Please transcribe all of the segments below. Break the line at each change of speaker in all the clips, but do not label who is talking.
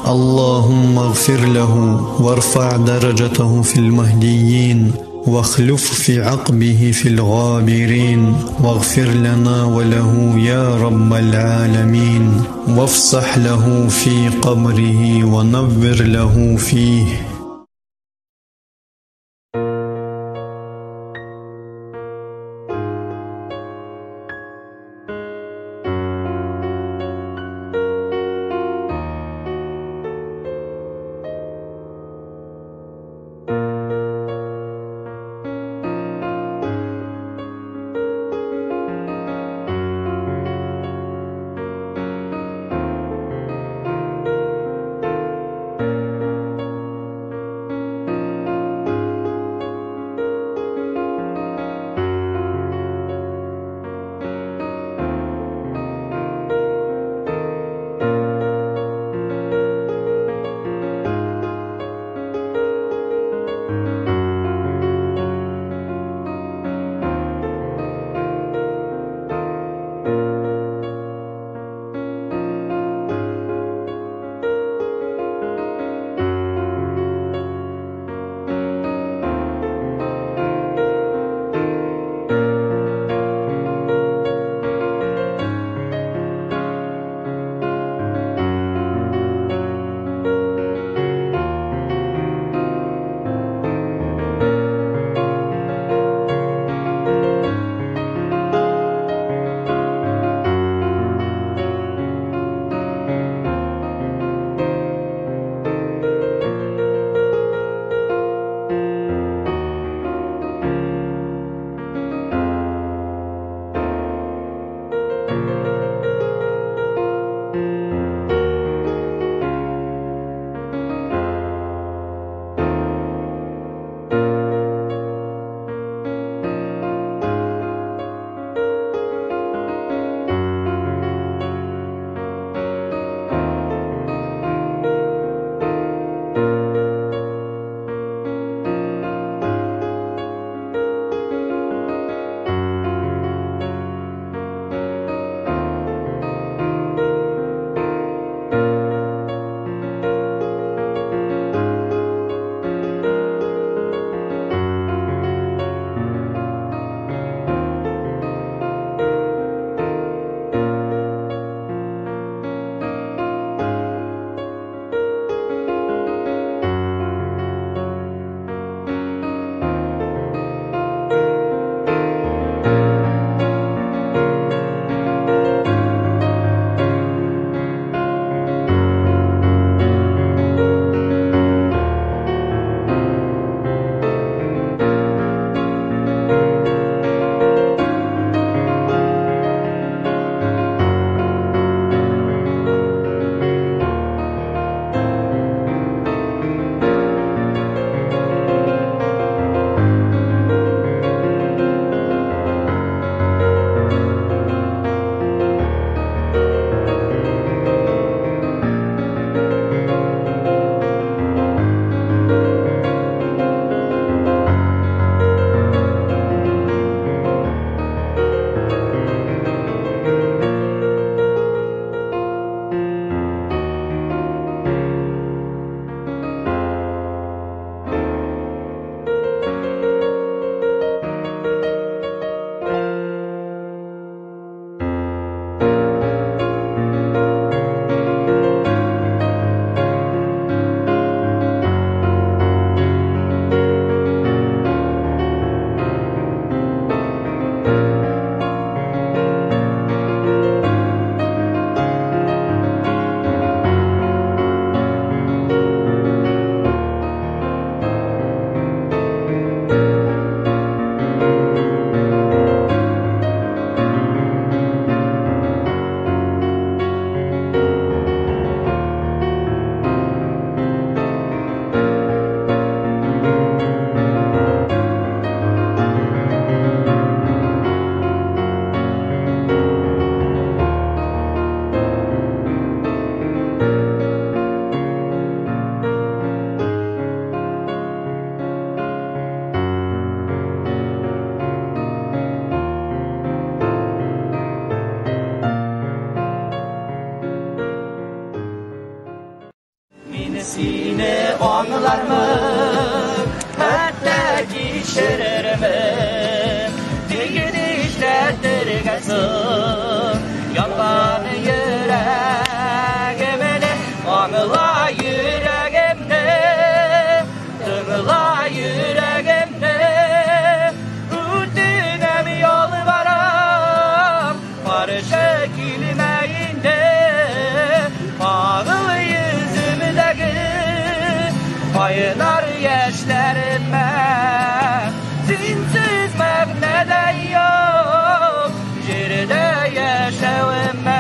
اللهم اغفر له وارفع درجته في المهديين واخلف في عقبه في الغابرين، واغفر لنا وله يا رب العالمين، وافسح له في قبره ونور له فيه.
Сине аңлармын, хәтта кичерермен. Тик нишләтергә соң янган йөрәгемне, аңла йөрәгемне, тыңла йөрәгемне. Үтенәм, ялварам, каршы килмә инде. Кагыл йөземдәге кайнар яшьләремә. Синсез мәгънә дә юк җирдә яшәвемә.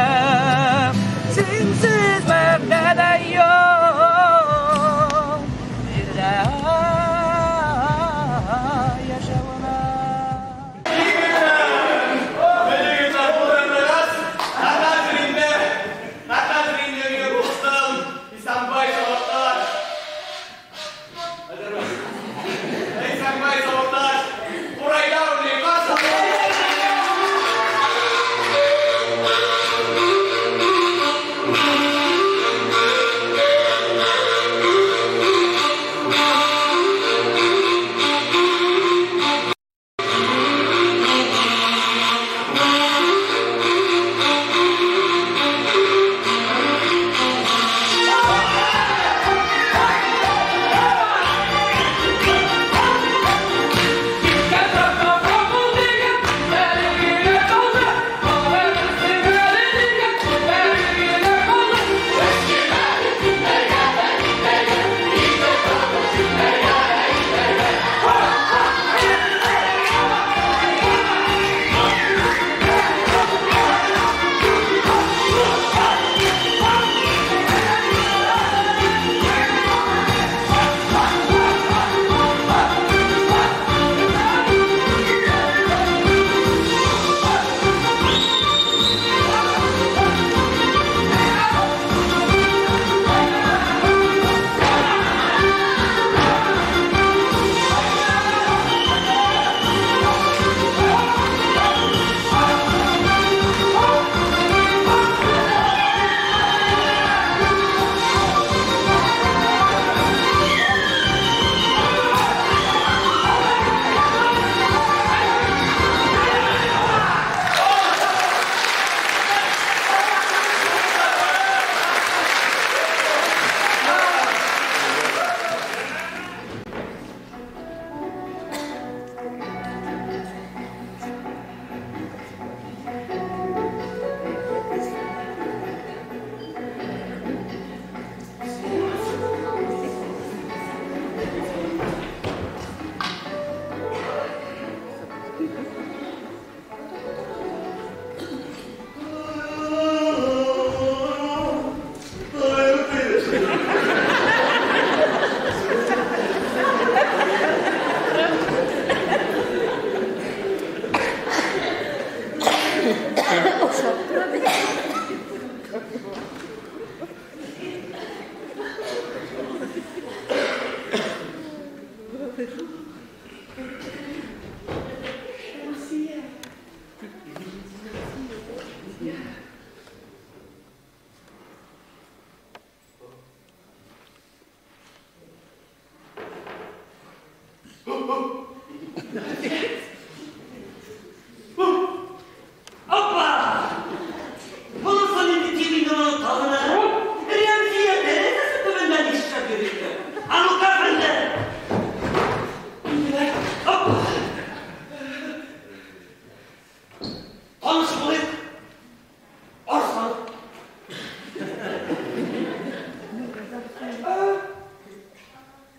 Синсез мәгънә дә юк җирдә яшәвемә.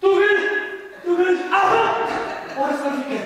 Түгел, түгел, ага! Арыслан икән.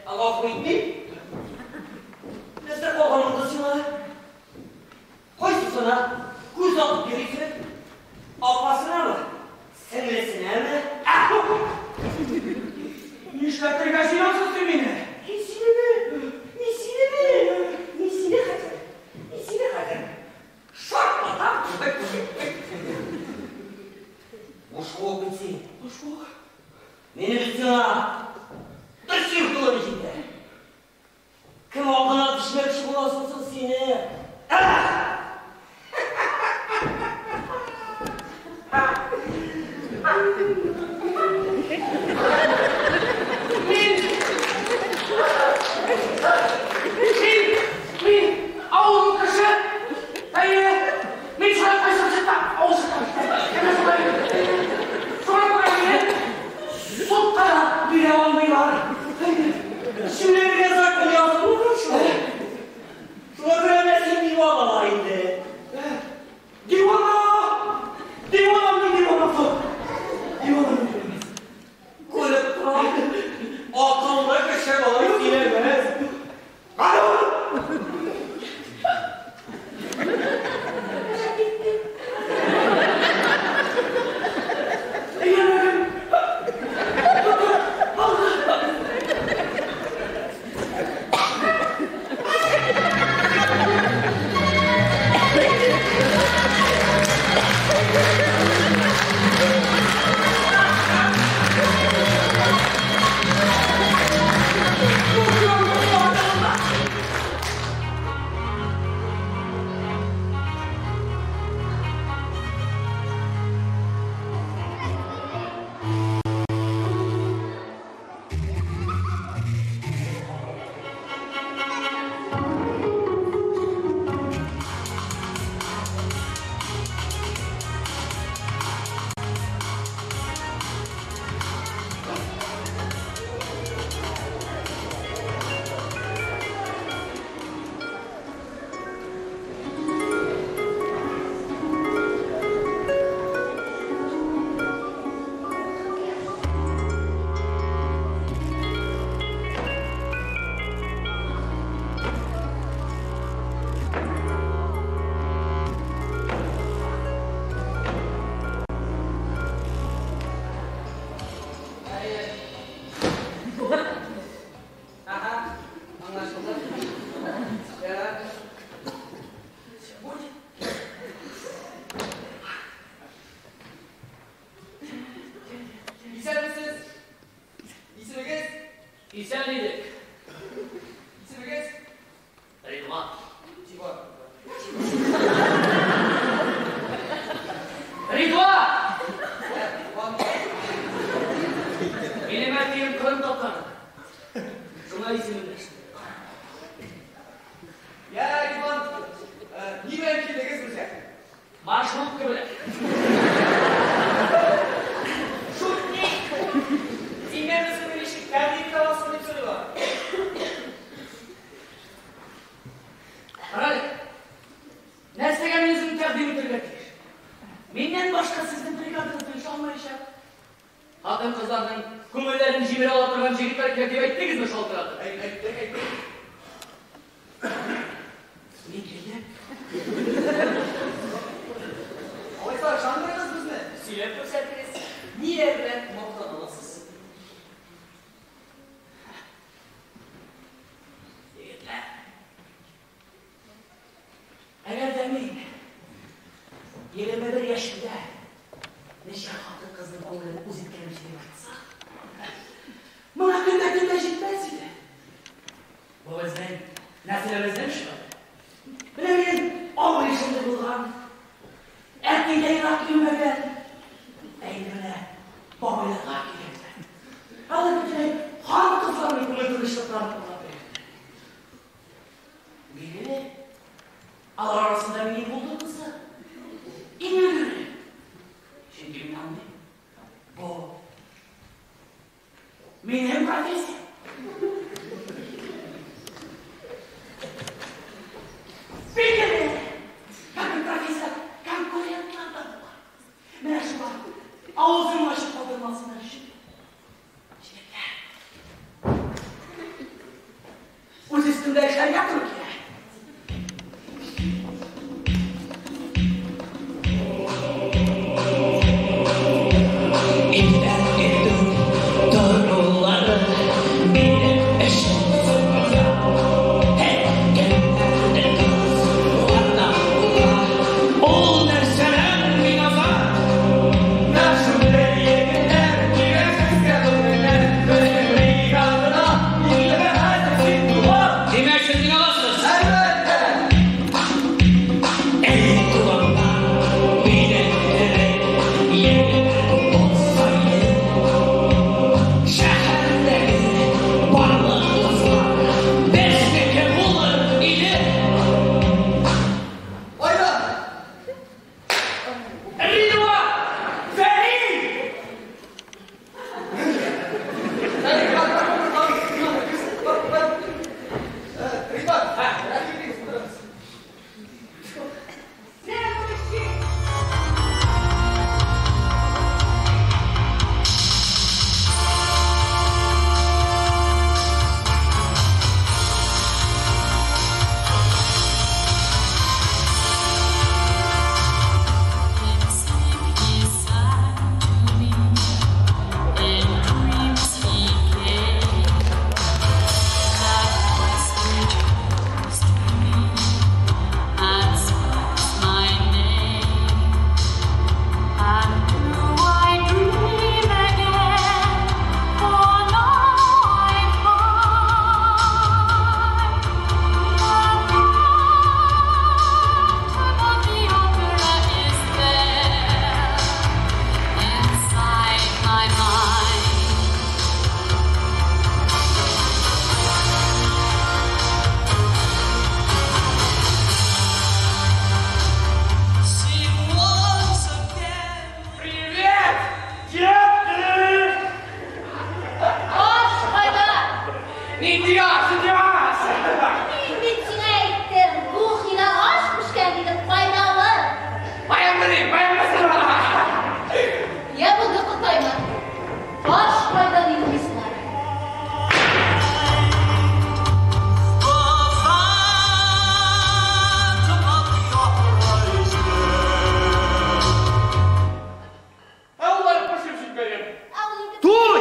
Гафу итмим. Нәрсә калган монда сиңа? Кайсысына күз атып йөрисең? Апасынамы? Сеңлесенәме?
Нишләтергә җыенасың син мине?
Мин синеме? Мин синеме? Мин сине хәзер. Мин сине хәзер. Шартлатам. Бушук бит син.
Бушук.
Мине бит сиңа бер чир булып җитә. Кем алдына төшмәкче буласың соң сине?
Мин авыл кеше. Әйе, мин шулай кайсы чыкта, авыл чыкта. Әнә шулай. Шулай күрә мине судка да бирә алмыйлар.
Сөйләргә закон язылмаган шул. Шуңа күрә менә син диваналар инде.
Дивана! Дивана мин диванасы. Дивана мин.
Күреп торам. Акыллы кеше болай сөйләмәс.
Ağzını açıp kaldırmasınlar şimdi. Şimdi. Нинди аш, нинди аш?
Мин бит сиңа әйттем, кухняда аш пешкән дидем, кайнавы.
Каян белим, каян белсен аны?
Я булды Котайман. Аш кайда дидем мин сиңа.
Ә улар пешеп җитмәгән.
Ә ул инде
Туй!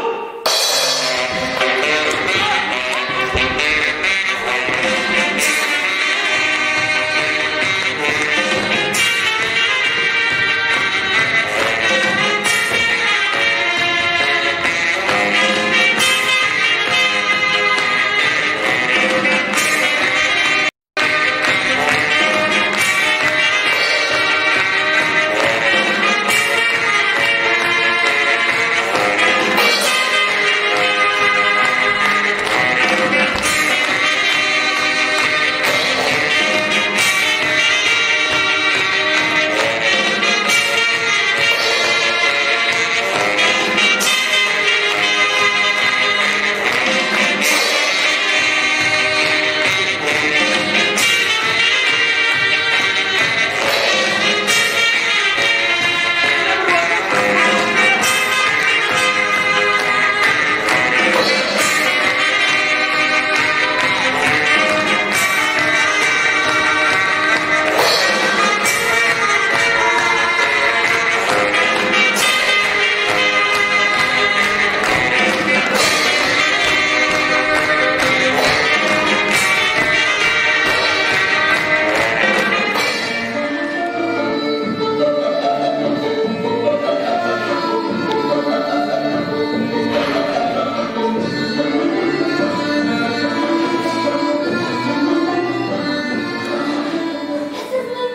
Ә сезнең,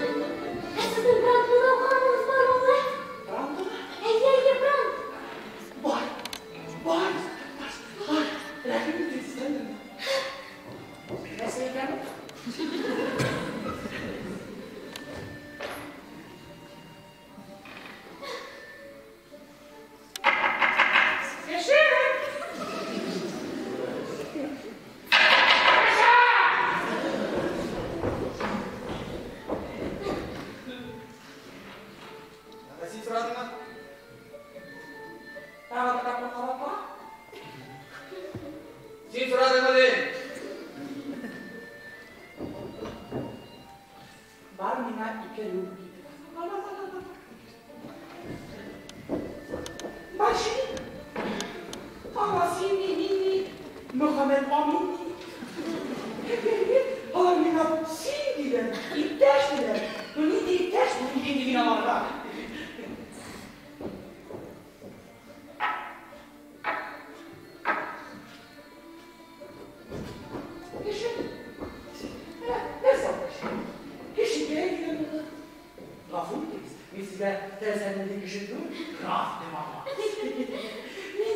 ә сезнең Брандтны алганыгыз бармы ул, ә?
Брандтмы?
Әйе, әйе, Брандт.
Бар, бар, бар, бар. Рәхим итегез, әйдә. Нәрсә икән ул? Кеше!
Ә син сорадыңмы?
Тагын бер тапкыр кабатла.
Син сорадыңмы дим?
Бар миңа ике рюмка. Бар, бар, бар, бар. Бар син. Аңа син ни, мин ни, Мөхәммәд Амин ни. Алар миңа син диләр, иптәш диләр. Ну нинди иптәш бу, нинди мин аларга? Кеше. Менә нәрсә ул кеше? Кеше кирәк икән ул. Гафу итегез, мин сезгә тәрәзәнең кеше түгел, граф дип атам. Мин,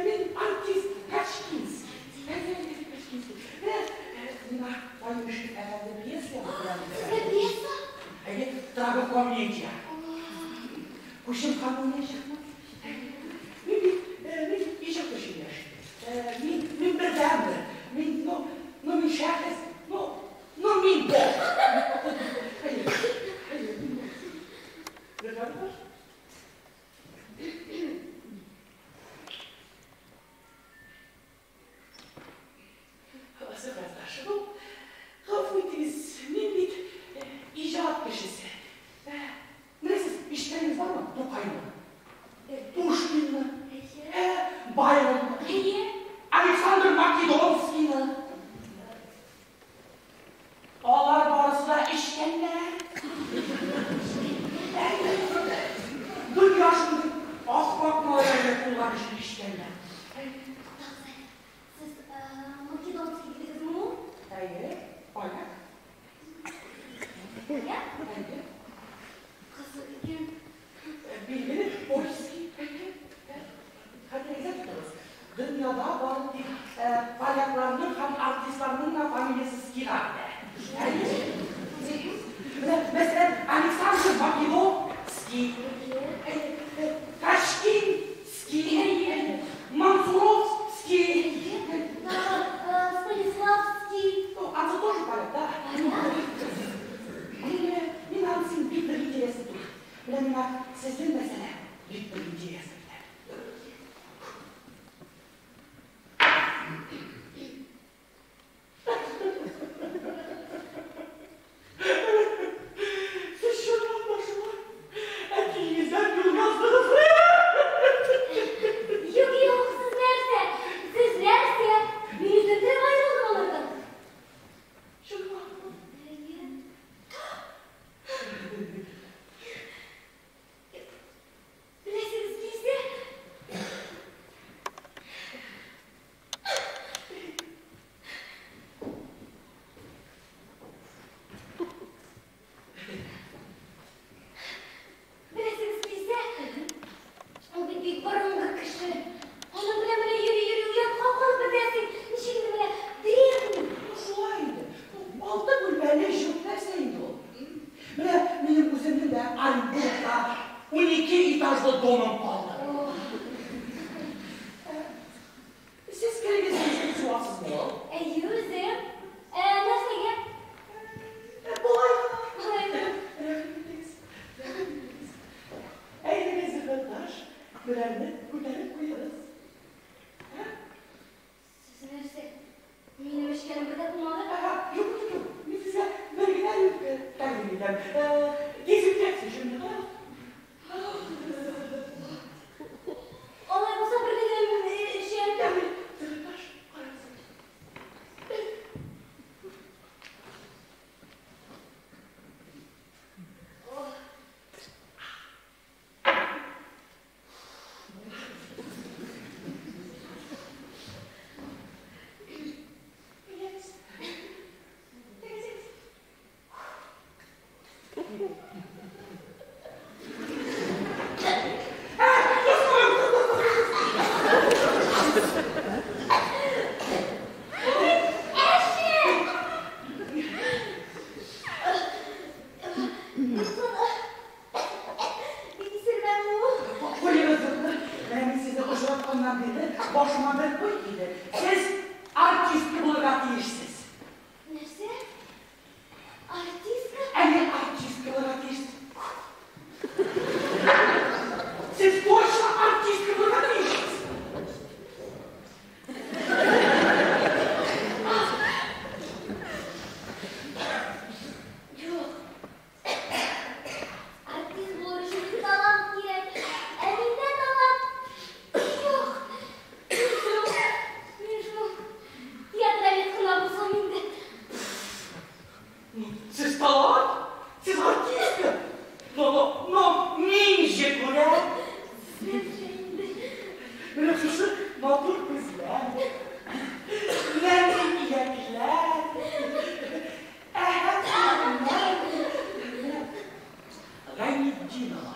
мин артист Качкинский. Качкинский. Менә миңа Ванюшин әфәнде пьеса язып бирә.
Сезгә пьеса?
Әйе, трагокомедия. Күчем хан уйнаячакмын. Мин бит, мин иҗат өчен яшим. Мин бердәнбер. Мин, ну, мин шәхес, ну, мин бог. Әйе, әйе, мин бог. Бердәнбер. Зөһрә, ну, гафу итегез, мин бит иҗат кешесе. Менә сез ишеткәнегез бармы Тукайны? Пушкинны, Байронны,
Әйе.
Александр Македонскийны? Алар барысы да эчкәннәр. Дөнья шундый ахмак малайлар булган өчен эчкәннәр.
Туктагыз әле. Сез Македонский дидегезме ул?
Әйе, поляк.
Поляк?
Әйе.
Кызык икән.
Билгеле, польский. Әйе. Хәтерегездә тотыгыз. Дөньяда бары тик полякларның һәм артистларның да фамилиясе скига китә. Әйе. Менә, мәсәлән, Александр Македонский, Качкинский, Мансуровский.
Тагын
әйтәм. Дезинфекция җөмлә.
Алай булса бер генә эчәм.
Таш, карагыз. Башыма бер уй килде. Сез артистка булырга тиешсез.
Нәрсә? Артистка?
Әйе, артистка булырга тиешсез. Сез точно артистка булырга тиешсез.
Юк. Артист булыр өчен талант кирәк. Ә миндә талант юк. Мин шул театралист кына булсам инде.
Сез талант? Сез артистка? Но, мин же күрәм.
Сезчә инде.
Менә шушы матур күзләр, нәни иякләр, әһә, Гайнетдинова.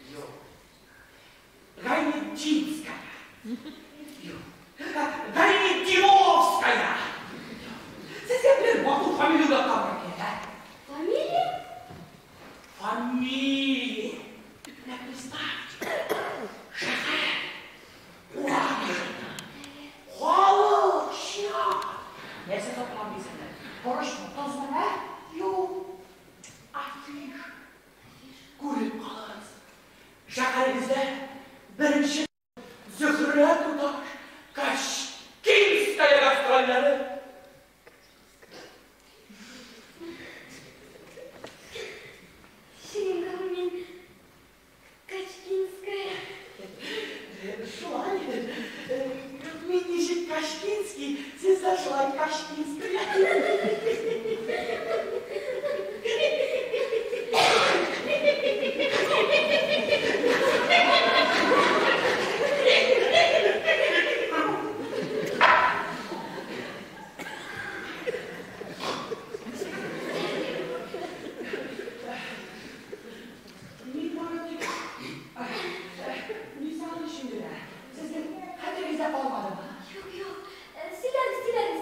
Юк. Гайнетдинская. Юк. Гайнетдиновская. Сезгә берәр матур фамилия уйлап табарга кирәк, ә?
Фамилия?
Фамилия. Менә представьте. Шәһәр. Урам җыены. Халык чия. Нәрсә сатылам дисәләр? Борычмы, тозмы, ә? Юк. Афиша. Күреп калыгыз. Шәһәрегездә беренче Зөһрә туташ Кашкинская гастрольләре.
Чынлап мин Качкинская.
Шулай. Мин ничек Кашкинский, сез дә шулай Кашкинская. Мин бары тик мисал өчен генә. Сезнең хәтерегездә калмадымы?
Юк, юк. Сөйләгез, сөйләгез.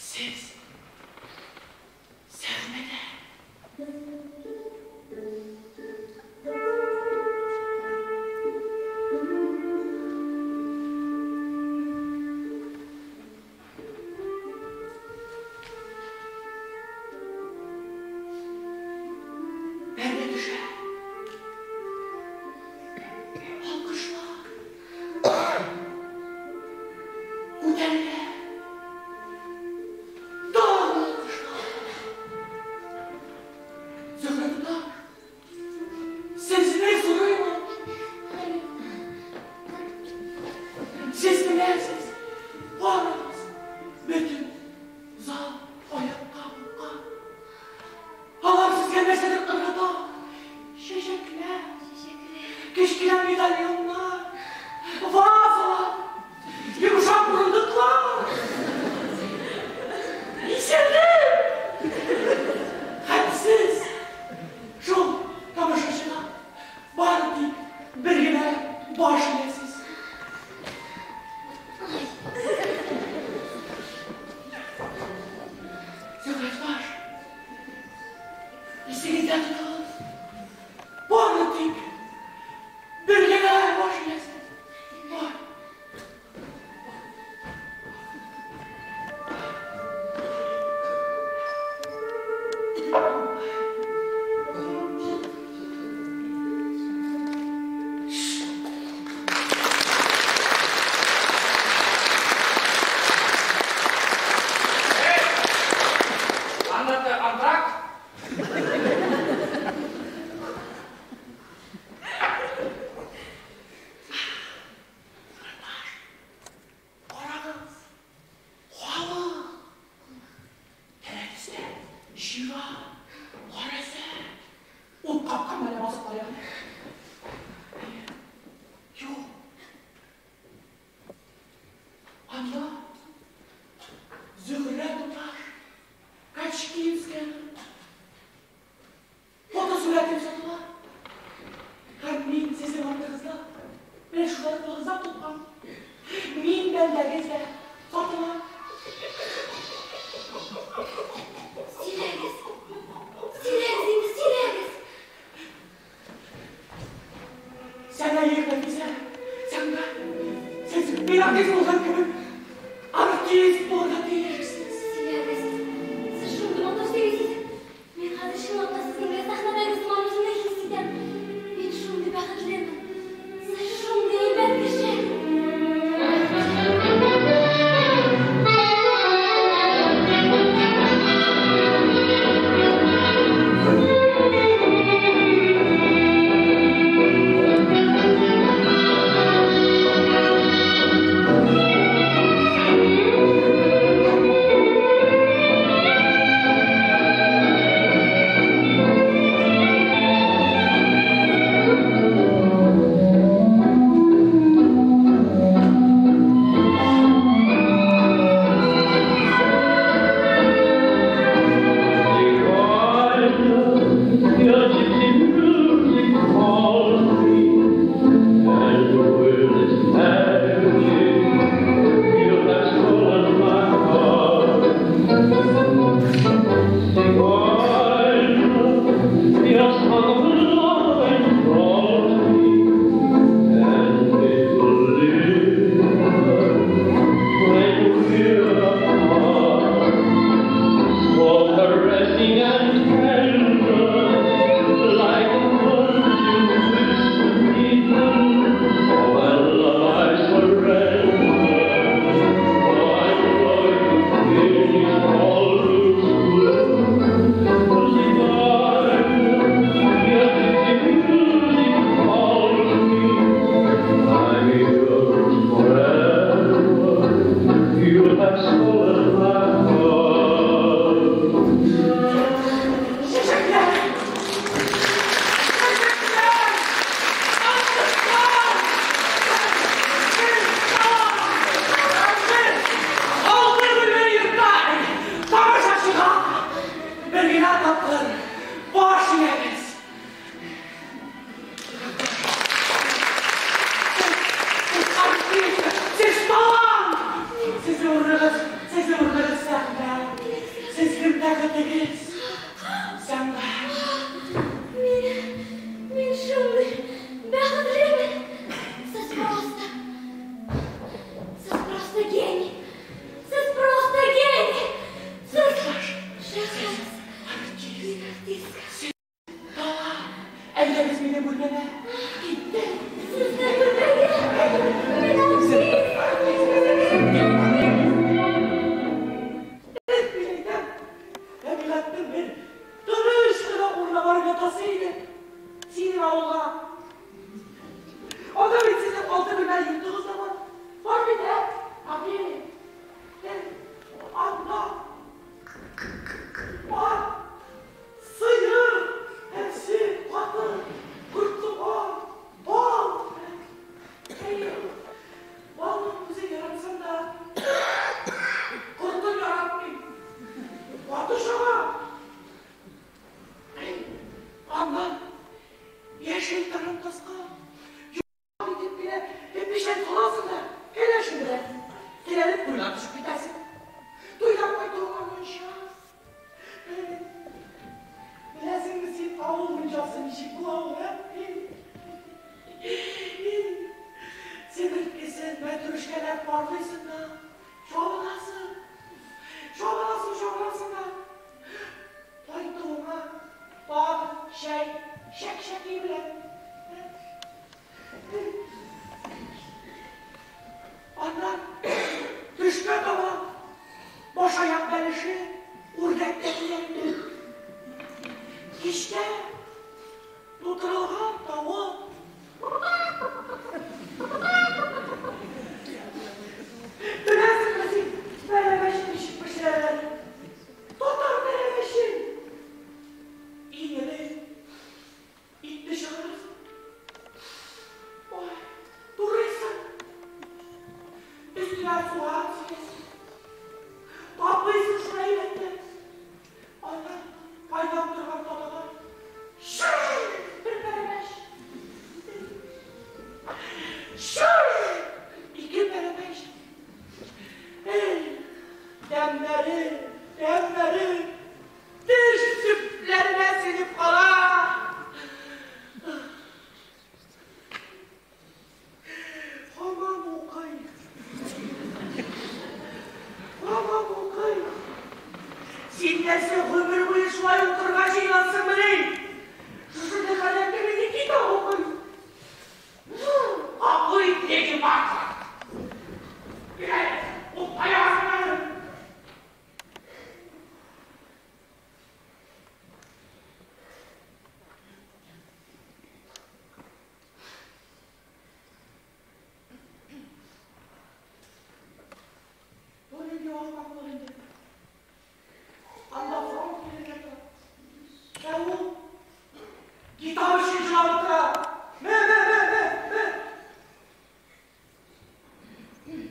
Сез сәхнәдә. Пәрдә төшә. Алкышлар. Күтәрелә. Тагын алкышлар. Зөһрә туташ, сезне сорыйлар. Сез беләсез, барыгыз, бөтен зал аякка купкан. Алар сезгә нәрсәдер ыргыта. Чәчәкләр,
Чәчәкләр.
кечкенә медальоннар, вазалар, йомшак урындыклар. Исердем! Һәм сез шул тамашачыга бары тик бер генә баш иясез. тоткан. Мин бәндәгез дә сатыла.
Сөйләгез. Сөйләгез инде, сөйләгез.
Сән әйек, Нәфисә. Сәнгать. Сез мин артист булган кебек, артист булырга тиешсез.
Сөйләгез. Сез шундый матур сөйлисез. Мин хәзер чынлап та сезнең белән сәхнәдәге сыман үземне хис итәм. Мин шундый бәхетлемен. Сез шундый әйбәт кеше.
Чәчәкләр! Чәчәкләр! Артистлар! Сез талант! Сез алты бүлмәле йортта тамашачыга бер генә тапкыр баш иябез. Сез артист, сез талант! Сезнең урыныгыз, сезнең урыныгыз сәхнә. Сезнең бәхетегез сәнгать.
Мин шундый бәхетлемен. Сез просто гений. Сез просто гений. Сез шәхес.
Артист.
Мин артистка.
Талант. Әйдәгез минем бүлмәмә. Киттек.
Сезнең бүлмәгә. Мин артист.
Мин әйтәм, табигатьнең бер тыныч кына урынына барып ятасы иде. Синең авылга. Анда бит сезнең алты бүлмәле йортыгыз да бар. Бар бит, ә? Апрель. Анда ат, сыер, һәм сөт, катык, кортуган, бал. Әйе, балның үзен яратсам да, кортын яратмыйм. Каты чага. Аннан яшел тарантаска итеп кенә печән саласың да, кәләшең белән терәлеп туйга төшеп китәсең. Туйдан кайтуыңа мунча. Беләсеңме син авыл мунчасы ничек була ул, ә? Себерткесен мәтрүшкәләп парлыйсың да, чабынасың. Чабынасың, чабынасың да. Кайтуыңа тагын чәй, чәк-чәки белән. Аннан төшкә таба баш-аяк бәлеше, үрдәк тә килә инде. Кичкә тутырылган тавык. Беләсеңме син пәрәмәчне ничек пешерәләр? Татар пәрәмәчен. Иң элек итне чыгарасың. Син нәрсә гомер буе шулай укырга җыенасыңмыни? Шушындый халәттә мин китап укыйм. Гафу ит, леди Марта. Ул аягыңнан. Бу нинди ахмаклык инде? Анда фронт килергә тора. Ә ул китап өчен җылап утыра. Мә, мә, мә, мә, мә. Син!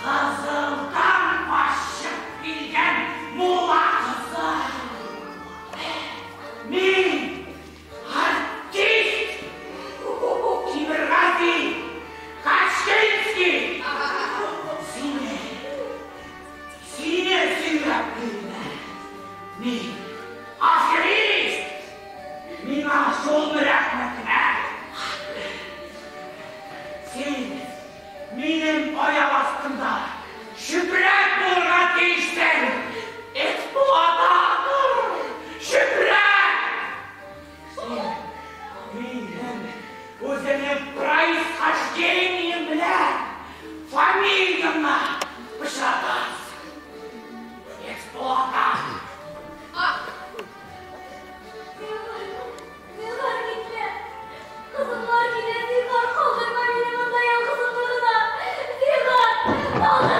Кызылдан качып килгән мулла кызы. Мин артист Тимергази Качкинский. Сине, сине сөйләп килдем. Мин аферист. Миңа шул рәхмәтенә. Син минем аяк астымда чүпрәк булырга тиешсең. Эксплуататор! Чүпрәк! Син минем үзеңнең происхождением белән фамилияңне пычратасың. Эксплуататор!
Зинһар, китмә. Кызыллар килә, зинһар, калдырма мине монда ялгызымны гына. Зинһар, калдырма.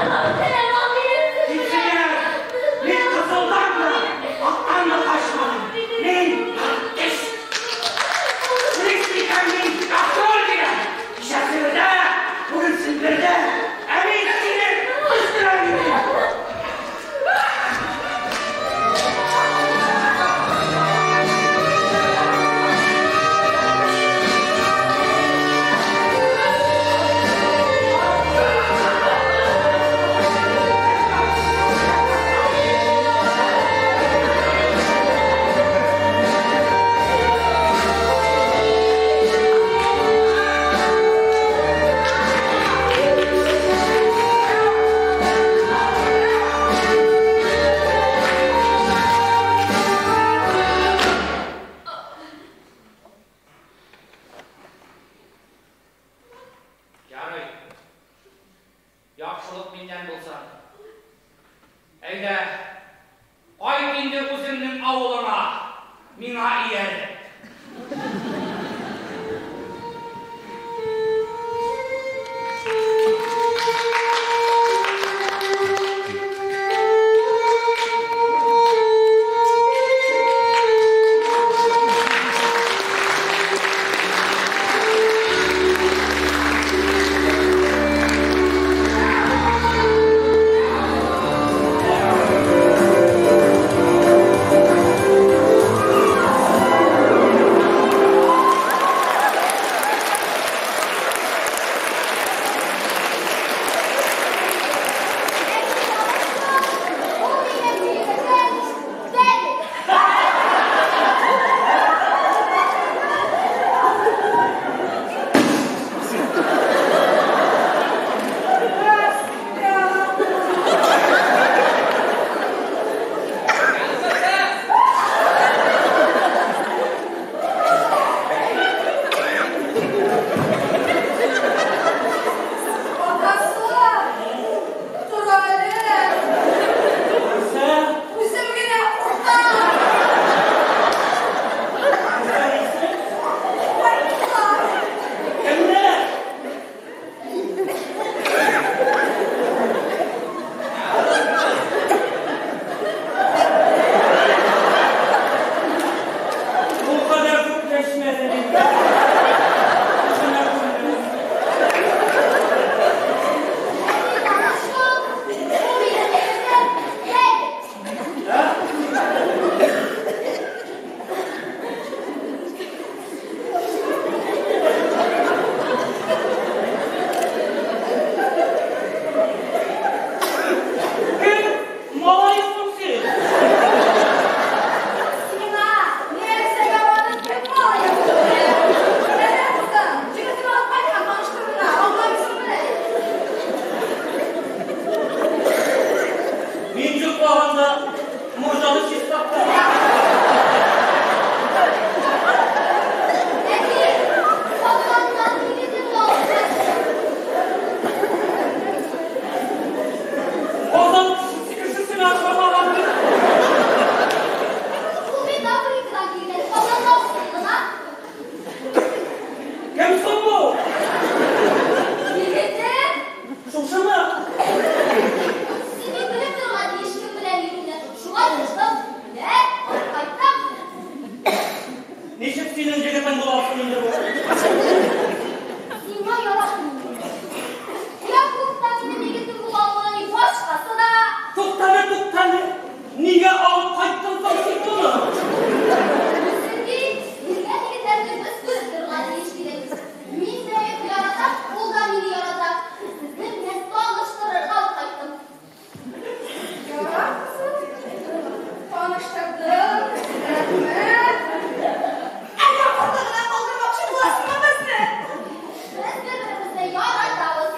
синең егетең буласың инде бу?
Сиңа яратмыйм. Якуб та минем егетем була алмаган, башкасы да.
Туктале, туктале. Нигә алып кайттың соң син моны?
Чөнки йөргән егетләрне без күреп торырга тиеш идек. Мин дә яратам, ул да мине ярата. Сезне менә таныштырырга алып кайттым.
Ярар, кызым. Таныштырдың, рәхмәт. Әллә корты гына калдырмакчы буласыңмы безне?
Без бер-беребезне яратабыз.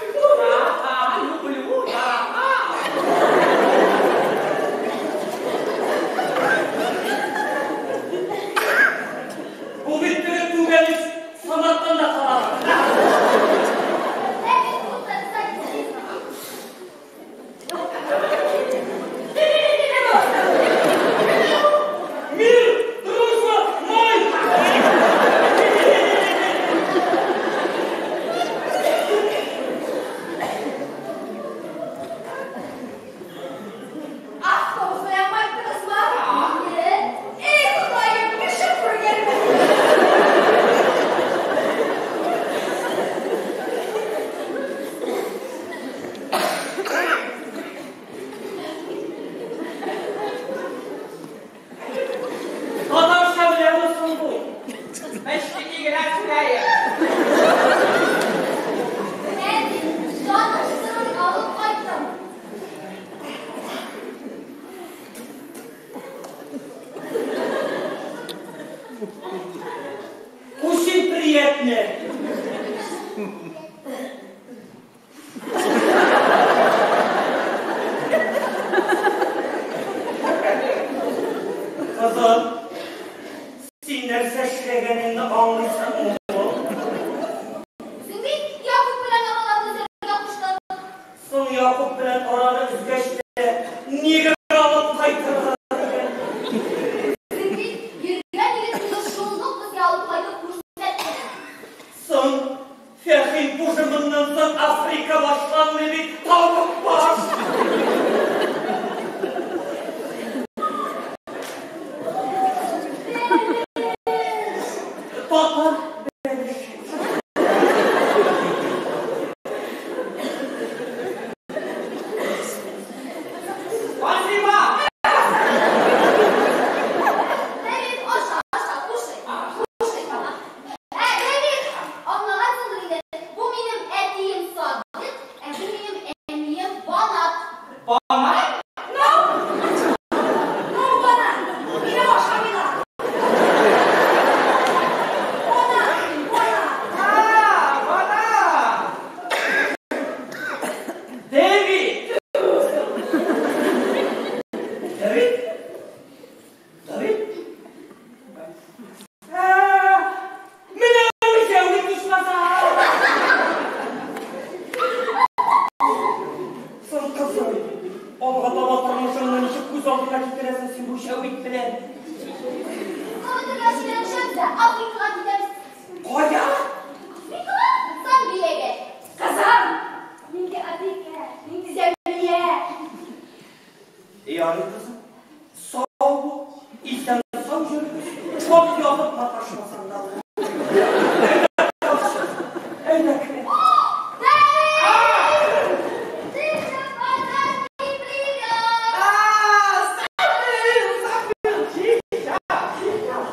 А, люблю, ярата.
Бу бит теге түгел ич, Саматтан да кала.
Ләкин ул садизм.
Мир, дружба, мой!
Автобус белән кайттыгызмы?
Әйе.
Эй, Ходаем, кеше күргәнмен.
Татарча беләме соң бу?
Мәчкене генә сөйләем.
Әти, таныштырып алып кайттым.
Очень приятно. Кызым, син нәрсә эшләгәнеңне аңлыйсыңмы?
Син бит Якуб белән араларны өзәргә куштың.
Соң Якуб белән араны өзгәч тә, нигә алып кайтырга дигән?
Син бит йөргән егетеңне шундук безгә алып кайтып күрсәттең.
Соң Фәхим пужымыннан соң Африка башланмый бит, тавык баш! Татар бәлеше.
Спасибо.
Давид, аша, аша, кушай. Кушай, ага. Ә, Давид, аңлагансыңдыр инде. Бу минем әтием Садык, ә бу минем әнием Банат.
Бана?
Ну, ну, банан, минем ашамыйлар. Банан, банан.
А, бана.
Дэвид! Давид? Давид? Ә, менә үлчәүлек ичмаса! Соң кызым, алга таба тормышыңны ничек күз алдына китерәсең син бу шәвит белән?
Кабытырга чиләнешәбез дә Африкага китәбез.
Кая?
Африкага? Замбиягә.
Кызым, нинди Африка, нинди Замбия.
Ярый кызым, сау бул, исән сау йөрегез, хат язып маташмасаң да була. Әйдә, кер.
Давид! Ты же подарки привез!
А, забыл, забыл. Сейчас, сейчас.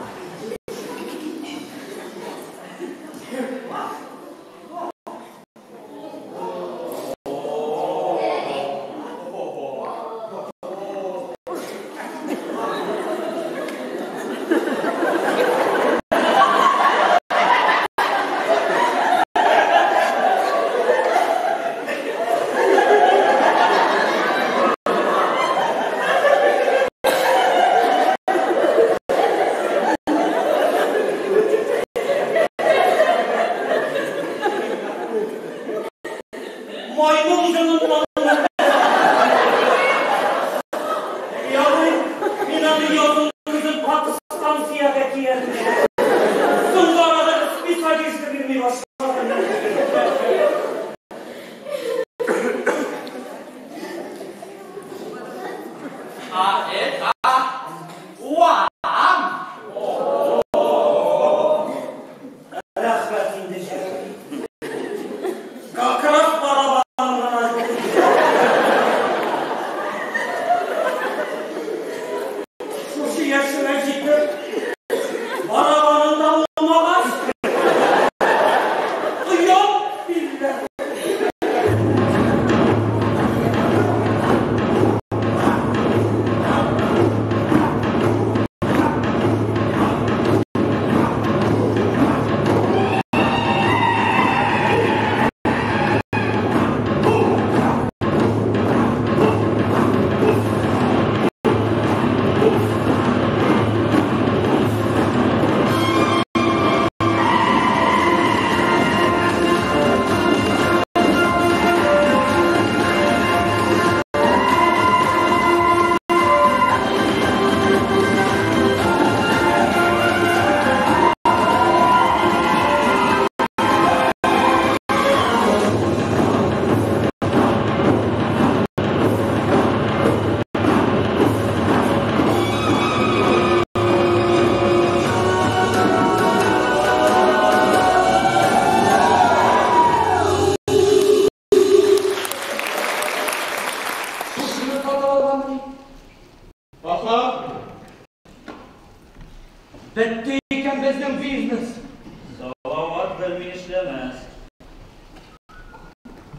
Маймыл җаныннан. Ярый, мин аны язын көзен станциягә киярмен. Соңгы арада специалист бирми башлады.
А это вам.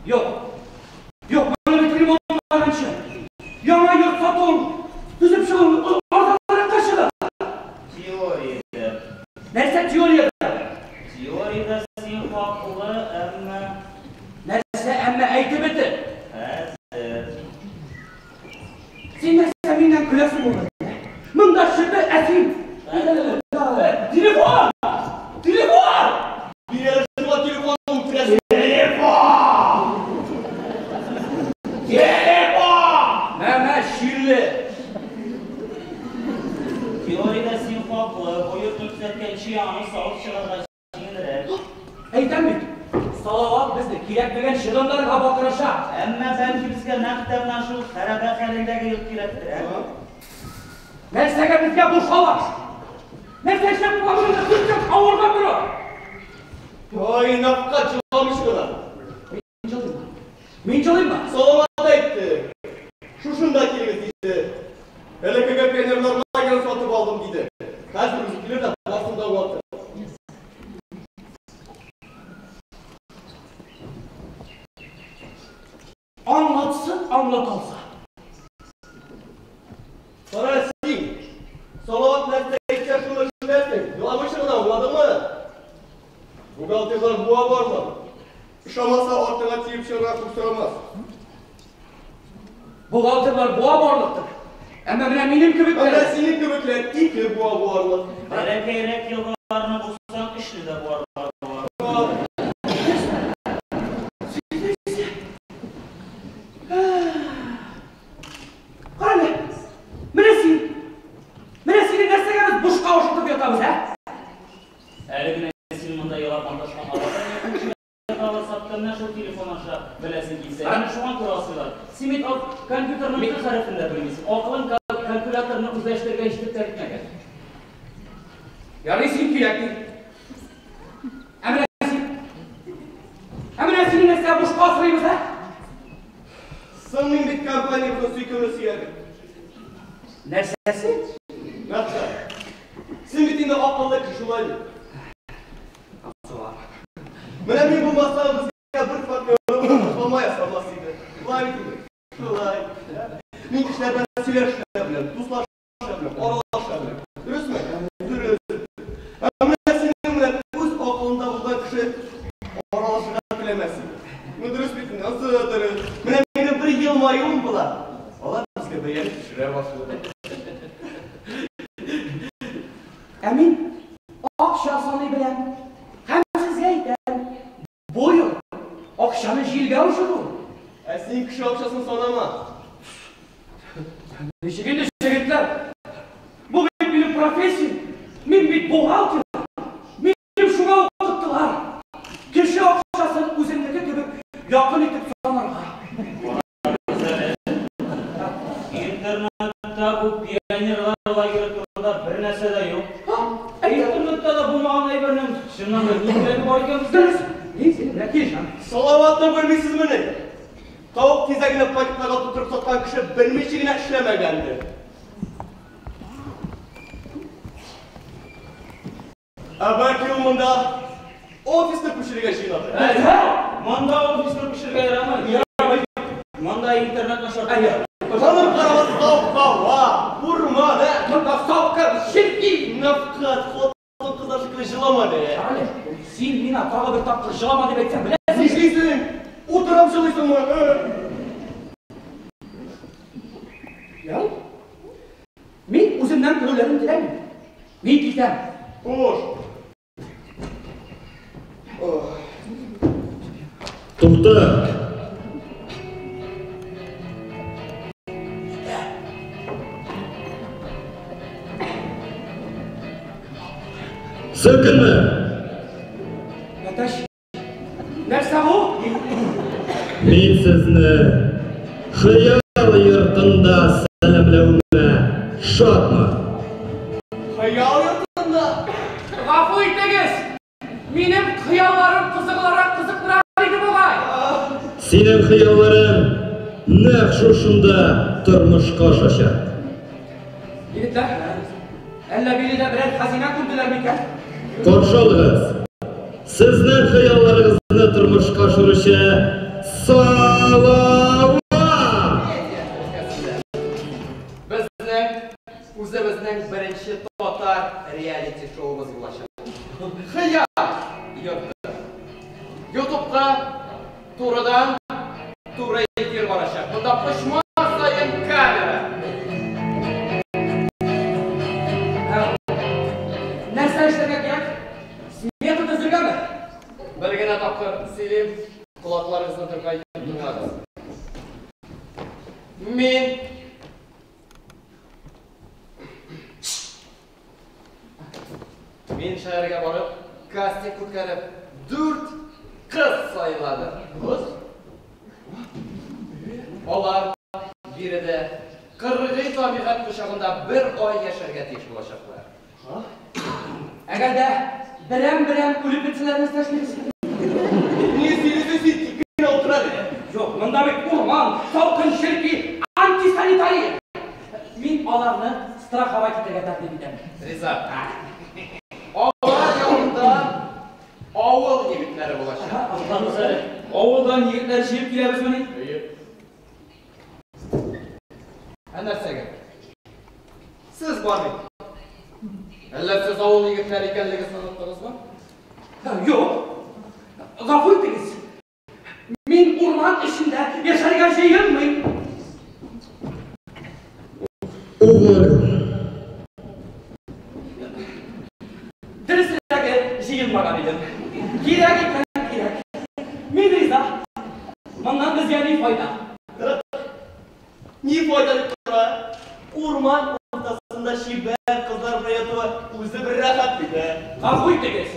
Юк. Юк, моны бит ремонтлаганчы. Яңа йорт сатуың, төзеп чыгуың арзанракка чыга.
Теориядә.
Нәрсә теориядә?
Теориядә син хаклы, әмма...
Нәрсә, әмма әйтеп бетер.
Хәзер.
Син нәрсә миннән көләсең булды? Монда шөбе, ә син... Телефон! Телефон!
Бир шуңа телефонны үтерәсең.
Телефон! Телефон! Мә, чирле.
Теориядә син хаклы, бу йортны төзәткәнче аны салып чыгарга җиңелрәк.
Әйтәм бит, Салават безне кирәкмәгән чыгымнарга батырачак.
Әмма бәлки безгә нәкъ тә менә шул хәрабә хәлендәге йорт кирәктер, ә?
Нәрсәгә безгә бу шалаш? Нәрсә эшләп була сүзсез авырга тора?
Ай, нәкъ җыламыш кына.
Мин җылыйммы? Мин җылыйммы?
Салават әйтте. Шушында килегез диде. Элеккеге пионерлар лагерын сатып алдым диде. Хәзер үзе килер дә барысын да аңлатыр.
Аңлатсын, аңлата алса.
Кара син. Салават нәрсә әйтсә шуны эшләрсең. Еламыйча гына, аңладыңмы? Бухгалтерлар буа бармы? Ошамаса артыңа тиеп чыгарга күп сорамас.
Бухгалтерлар буа барлыктыр. Әмма менә минем кебекләр...
Әмма синең кебекләр ике буа барлык.
Бәләкәйрәк елгаларны булсаң, өчле дә буарлар бар.
Кара әле, менә син. Менә сине нәрсәгә без бушка ашатып ятабыз, ә?
Әле генә син монда елап маташкан адамны саттың, менә шул телефон аша беләсең килсә. Әнә шуңа күрә асыйлар. Син бит компьютерның Т хәрефен дә белмисең. Акылың калькуляторны үзләштерергә җитеп тә бетмәгән.
Ярый, син кирәк ди. Ә менә син. Ә менә сине нәрсә бушка асрыйбыз, ә?
Соң мин бит компаниябезнең сөйкемле сөяге.
Нәрсәсе?
Нәрсә? Син бит инде акыллы кеше, шулай бит? Менә мин булмасам, безгә бер факел ясамас иде. Шулай бит инде. Шулай. Мин кешеләр белән сөйләшә беләм, дуслаша беләм, аралаша беләм. Дөресме? Дөрес. Ә менә синең белән үз акылында булган кеше аралашырга теләмәс иде. Ну дөрес бит инде, ансы дөрес. Менә минем бер елмаюым була. Алар безгә бәяне төшерә башлады.
Ә мин акча саный беләм. Һәм сезгә әйтәм, бу йорт акчаны җилгә очыру.
Ә син кеше акчасын санама.
Ничек инде, егетләр? Бу бит минем профессия. Мин бит бухгалтер. Минем шуңа укыттылар. Кеше акчасын үземнеке кебек якын итеп санарга.
Интернетта бу пионерлар лагере турында бер нәрсә дә юк. Интернетта да булмаган әйбернең чыннан да ни кирәге бар икән безгә?
Дөрес. Мин синең белән килешәм.
Салаватны белмисезмени? Тавык тизәгенә пакетларга тутырып саткан кеше белмичә генә эшләмәгәндер. Ә бәлки ул монда офисны күчерергә җыенадыр.
Нәрсә? Монда офисны күчерергә ярамый. Монда интернет начар.
Жаным карамас саф һава, урман, ә?
Монда сапкын, чирки.
Нәфкать, хатын-кызлар шикелле җылама әле.
Карале, син миңа тагы бер тапкыр җылама дип әйтсәң, беләсең.
Нишлисең? Утырып җылыйсыңмы?
Ярый. Мин үземнән көлүләрен теләмим. Мин китәм.
Хуш.
Тукта! Селкенмә!
Әтәч, нәрсә бу?
Мин сезне хыял йортында сәламләвемә шатмын.
Хыял йортында?
Гафу итегез! Минем хыялларым кызыклырак кызыклырак иде бугай.
Синең хыялларың нәкъ шушында тормышка ашачак.
Егетләр, әллә биредә берәр хәзинә күрделәр микән?
Каршы алыгыз. Сезнең хыялларыгызны тормышка ашыручы Салават!
Безнең үзебезнең беренче татар реалити-шоуыбыз булачак. Хыял йорты. Ютубта турыдан туры эфир барачак. Монда почмак саен камера.
Нәрсә эшләргә кирәк? Смета төзергәме?
Бер генә тапкыр сөйлим, колакларыгызны тырпайтып тыңлагыз. Мин шәһәргә барып, кастинг үткәреп, 4 кыз сайладым.
Кыз?
Алар биредә кыргый табигать кочагында бер ай яшәргә тиеш булачаклар.
Әгәр дә берәм-берәм үлеп бетсәләр нәрсә эшлибез?
Ни сөйлисең син? Тик кенә утыра әле.
Юк, монда бит урман, салкын черки, антисанитария. Мин аларны страховать итәргә тәкъдим итәм.
Риза. Алар янында авыл егетләре булачак.
Туктагыз әле. Авылдан егетләр җыеп киләбезмени?
Әйе. Ә нәрсәгә? Сез бар бит. Әллә сез авыл егетләре икәнлегегезне оныттыгызмы?
Юк. Гафу итегез. Мин урман эчендә яшәргә җыенмыйм.
Уволю.
Дөресрәге, җыенмаган идем. Кирәк икән кирәк. Мин риза. Моннан безгә ни файда?
Ни файда дип тора? Урман уртасында чибәр кызлар белән ятуы үзе бер рәхәт бит, ә?
Гафу итегез.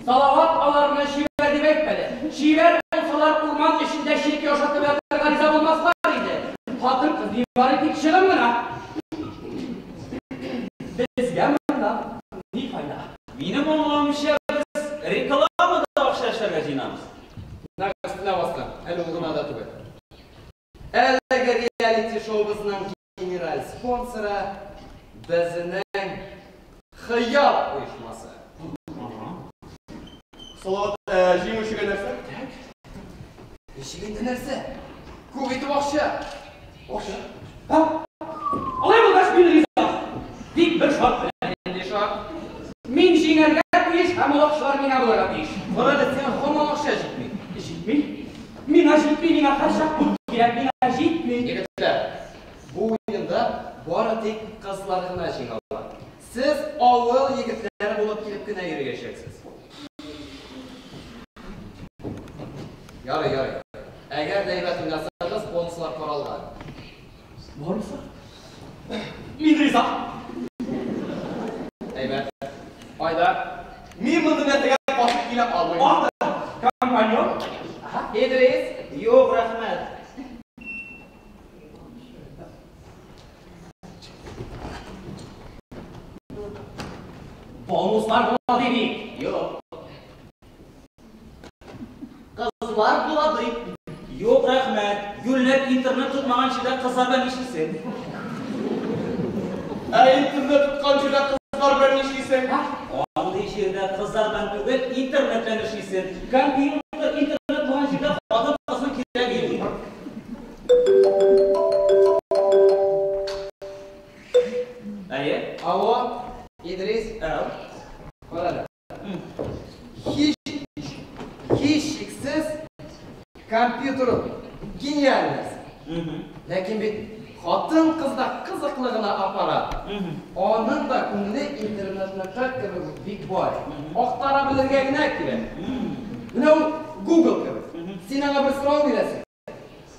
Салават аларны чибәр дип әйтмәде. Чибәр булсалар урман эчендә черки ашатып ятарга риза булмаслар иде. Хатын-кыз нибары тик чыгым гына. Безгә моннан ни файда?
Минем аңлавымча, без рекламада акча эшләргә җыенабыз.
Нәкъ өстенә баскан, әле ул гына да түгел. Әлеге реалити-шоубызның генераль спонсоры безнең Хыял оешмасы.
Салават, җиңүчегә нәрсә?
Ничек инде нәрсә? Күп итеп акча.
Акча? Һа? Алай булгач мин риза. Тик бер шарт белән.
Нинди шарт?
Мин җиңәргә тиеш һәм ул акчалар миңа булырга тиеш.
Кара әле, сиңа һаман акча җитми.
Җитми? Миңа җитми, миңа һәрчак күп кирәк, миңа җитми.
Егетләр, бу уенда бары тик кызлар гына җиңә ала. Сез авыл егетләре булып килеп кенә йөрәчәксез. Ярый, ярый. Әгәр дә әйбәт уйнасагыз, бонуслар каралган.
Бонуслар? Мин риза.
Әйбәт. Айдар.
Мин мондый нәрсәгә каршы килә алмыйм.
Анда компаньон.
Идрис.
Юк, рәхмәт.
Бонуслар була дибик.
Юк.
Кызлар була ди.
Юк, рәхмәт. Юньләп интернет тотмаган җирдә кызлар белән нишлисең?
Ә интернет тоткан җирдә кызлар белән нишлисең?
Андый җирдә кызлар белән түгел, интернет белән эшлисең. Компьютер, интернет булган җирдә хатын-кызның кирәге юк. Әйе?
Алло, Идрис.
Әу.
Кара әле. Һичшиксез компьютер гениаль нәрсә. Ләкин бит хатын-кызда кызыклы гына аппарат. Аның да күңеле интернетныкы кебек үк бик бай. Актара белергә генә кирәк. Менә ул Google кебек. Син аңа бер сорау бирәсең.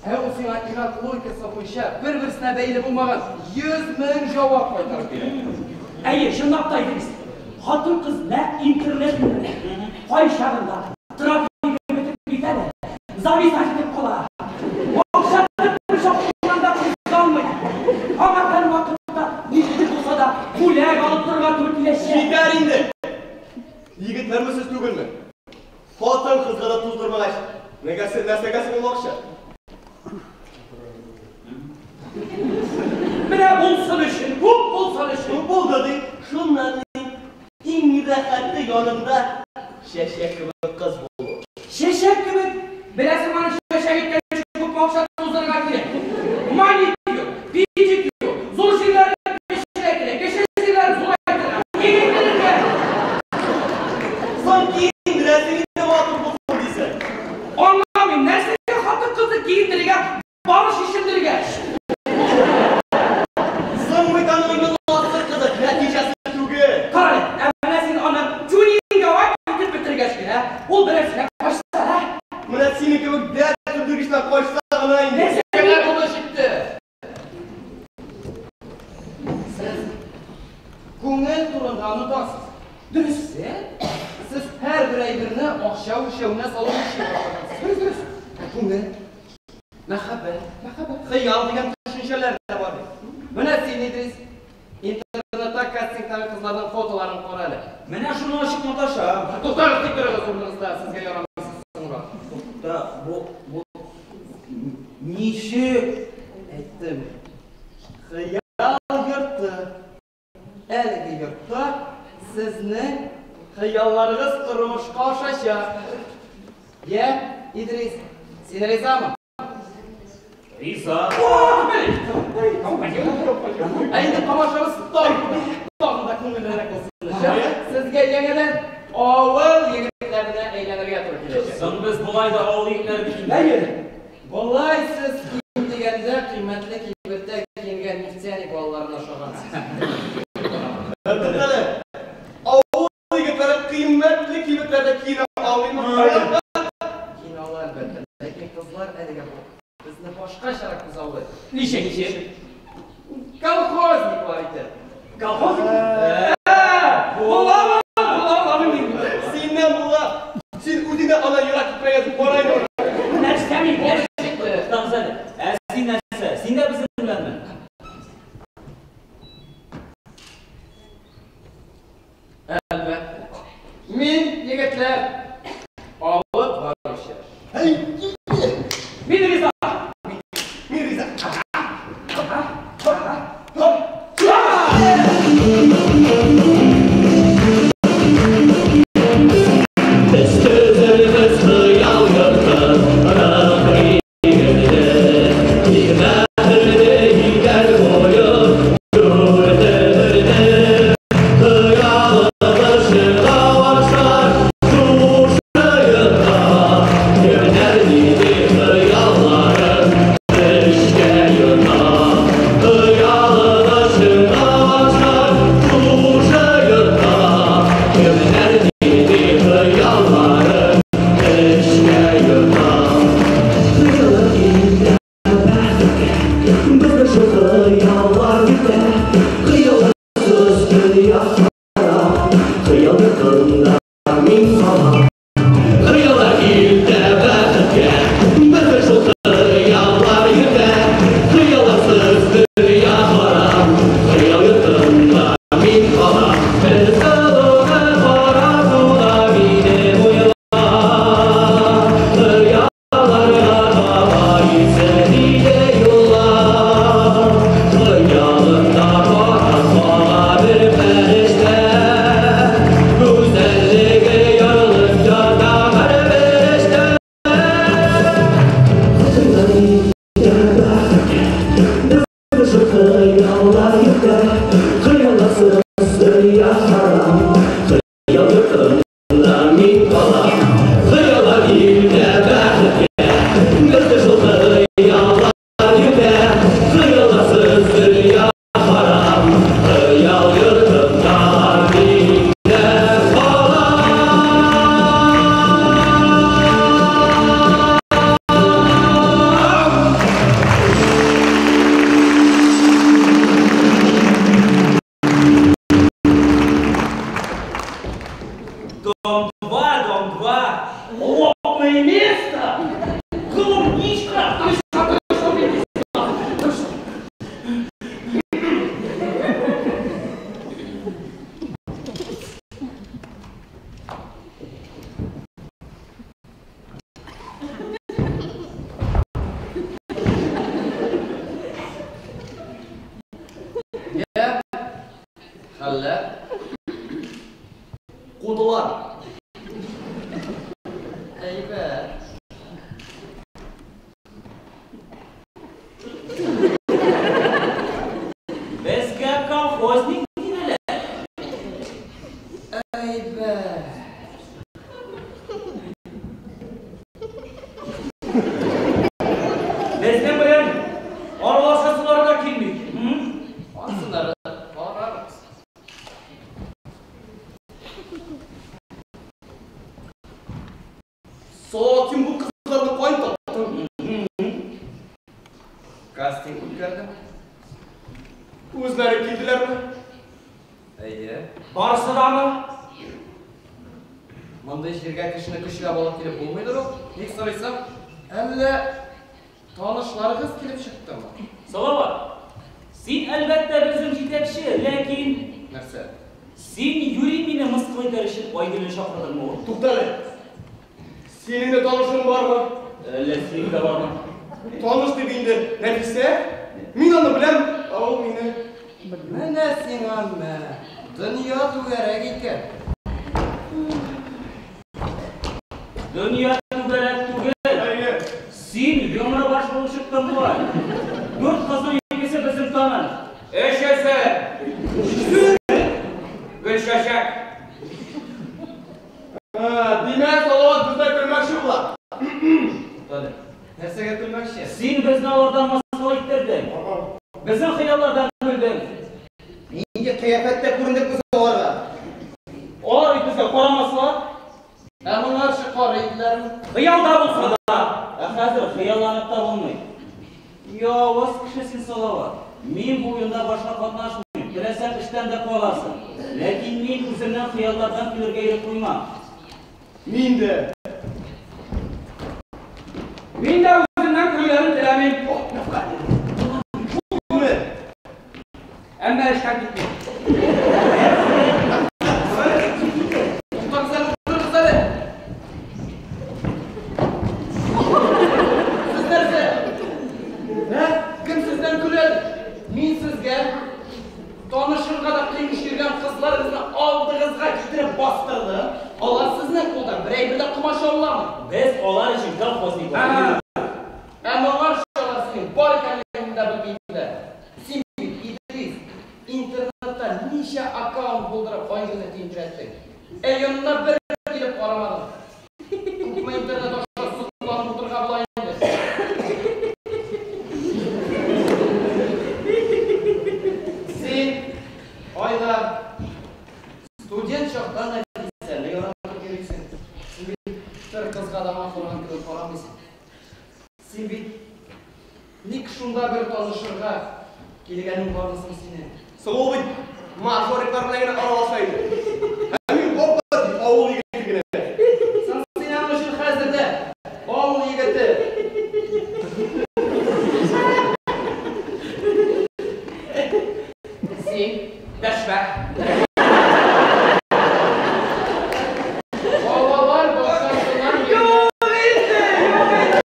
Ә ул сиңа ир-ат логикасы буенча бер-берсенә бәйле булмаган 100 мең җавап кайтарып бирә.
Әйе, чынлап та Идрис. Хатын-кыз нәкъ интернет белән. Кайчагында трафигы бетеп китә дә, зависать итеп кала. Акча бер чак да кузгалмый. Аңа һәрвакытта ничек булса да бүләк алып торырга туры киләчәк.
Җитәр инде. Егетләрме сез түгелме? Хатын-кызга да туздырмагач, нәрсәгә соң ул акча?
Менә булсын өчен, күп булсын өчен.
Күп булды ди. Шуннан иң рәхәте янында чәчәк кебек кыз булу.
Чәчәк кебек? Беләсең, аны чәчәк иткән Ул берәрсенә качса, ә?
Менә синең кебек дәрт сүндергечтән качса гына инде.
Нәрсә булды җитте? Сез күңел турында онытасыз. Дөресе, сез һәрбер әйберне акча үлчәвенә салып үлчи башлагансыз. Дөрес, дөрес. Ә күңел, мәхәббәт, мәхәббәт, хыял дигән төшенчәләр дә бар бит. Менә син, Идрис, интернетта кастингтагы кызларның фотоларын кара әле.
Менә шуны ачып маташам.
Туктагыз, тик торыгыз урыныгызда, сезгә ярамыйсыз соңрак.
Тукта, бу ничек?
Әйттем. Хыял йорты. Әлеге йортта сезнең хыялларыгыз тормышка ашачак. Йә, Идрис, син ризамы?
Риза.
Ә инде тамашабыз тагын да күңеллерәк булсын өчен, сезгә яңадан авыл егетләренә әйләнергә туры киләчәк.
Соң без болай да авыл егетләре бит инде.
Әйе. Болай сез ким дигәндә кыйммәтле кибеттә киенгән нефтяник балаларына ошагансыз.
Туктале. Авыл егетләре кыйммәтле кибетләрдә киенә алмыймы?
Киенә ала, әлбәттә. Ләкин кызлар әлегә бу безне башкачарак күзаллый.
Ничек, ничек?
Колхозниклар итеп.
Колхозник? Буламы? Була, мин.
Синнән була. Син үзең дә ана ерак китмәгәнсең, кара инде аны.
Нәрсә мин?
Туктагыз әле. Ә син нәрсә? Син дә безнең беләнме?
Әлбәттә. Мин, егетләр, алып баручы.
Мин риза.
Мин риза.
Дом 2, дом 2. Лобное место. Клубничка.
Йә, хәлләр?
Кудылар. Салават, син бу кызларны каян таптың?
Кастинг үткәрдем.
Үзләре килделәрме?
Әйе.
Барысы дамы?
Мондый җиргә кешене көчләп алып килеп булмыйдыр ул. Ник сорыйсың? Әллә танышларыгыз килеп чыктымы?
Салават, син әлбәттә безнең җитәкче, ләкин
Нәрсә?
Син юри мине мыскыл итәр өчен Айгөлне чакырдыңмы ул?
Туктале. Синең дә танышың бармы?
Әллә синең дә бармы?
Таныш дип инде, Нәфисә. Мин аны беләм, ә ул мине.
Менә сиңа мә. Дөнья түгәрәк икән.
Дөнья түгәрәк түгел.
Әйе.
Син йомры баш булып чыктың бугай. Дүрт кызның икесе безнең таныш.
Өчесе. Гөлчәчәк.
Димәк, Салават бездә көлмәкче була.
Туктале. Нәрсәгә көлмәкче?
Син безне алардан мыскыл иттердең. Безнең хыяллардан көлдең.
Нинди кыяфәттә күрендек без аларга?
Алар бит безгә карамаслар.
Ә моңарчы карый иделәрме?
Хыялда булса да. Ә хәзер хыялланып та булмый. Явыз кеше син, Салават. Мин бу уенда башка катнашмыйм. Теләсәң эштән дә каласың. Ләкин мин үземнең хыяллардан көлергә ирек куймам.
Мин дә.
Мин дә үземнән көлүләрен теләмим. Әмма эштән китмим.
Туктагыз әле, утырыгыз әле. Сез нәрсә? Ә? Кем сездән көлә? Мин сезгә танышырга да кыймыш йөргән кызларыгызны алдыгызга китереп бастырдым. Алар сезнең кулдан бер әйбер дә комачауламый.
Без алар өчен колхозниклар.
Ә моңарчы алар синең бар икәнлегеңне дә белмиләр. Син бит, Идрис, интернетта ничә аккаунт булдырып Айгөлне тинтерәттең. Ә янына бер килеп карамадың. Күпме интернет аша сокланып утырырга була инде. Син, Айдар, студент чакта Нәфисәне яратып йөрисең. Син бит бер кызга да махсус кебек карамыйсың. Син бит ник шунда бер танышырга килгәнең бармы соң синең?
Соң ул бит мажориклар белән генә аралаша иде. Ә мин гап-гади авыл егете генә.
Соң син аның өчен хәзер дә авыл егете. Син
Дәшмә.
балалар бакчасыннан
Юк инде, юк инде.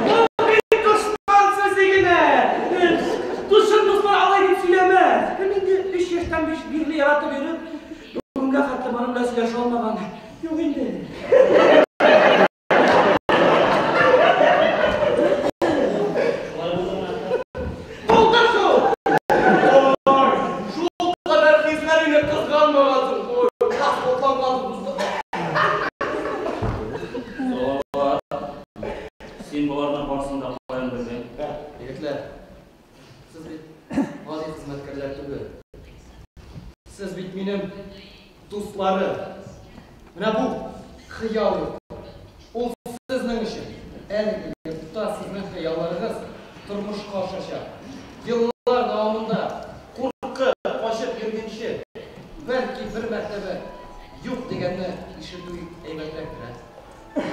Бу бит дошман сүзе генә. Душын дуслар алай дип сөйләмәс. Мин инде 3 яшьтән бирле яратып йөреп, бүгенгә хәтле моның белән сөйләшә алмаган. Юк инде.
Шулай булдымы?
Булды шул! Ой, шул кадәр хисләреңне кызганмагансың. Ой, касланмадың дустым.
Салават, син боларның барысын да каян белдең?
Егетләр, сез бит гади хезмәткәрләр түгел. Сез бит минем дусларым. Менә бу хыял йорты. Ул сезнең өчен. Әлеге йортта сезнең хыялларыгыз тормышка ашачак. Еллар дәвамында куркып, качып йөргәнче, бәлки бер мәртәбә юк дигәнне ишетү әйбәтрәктер, ә?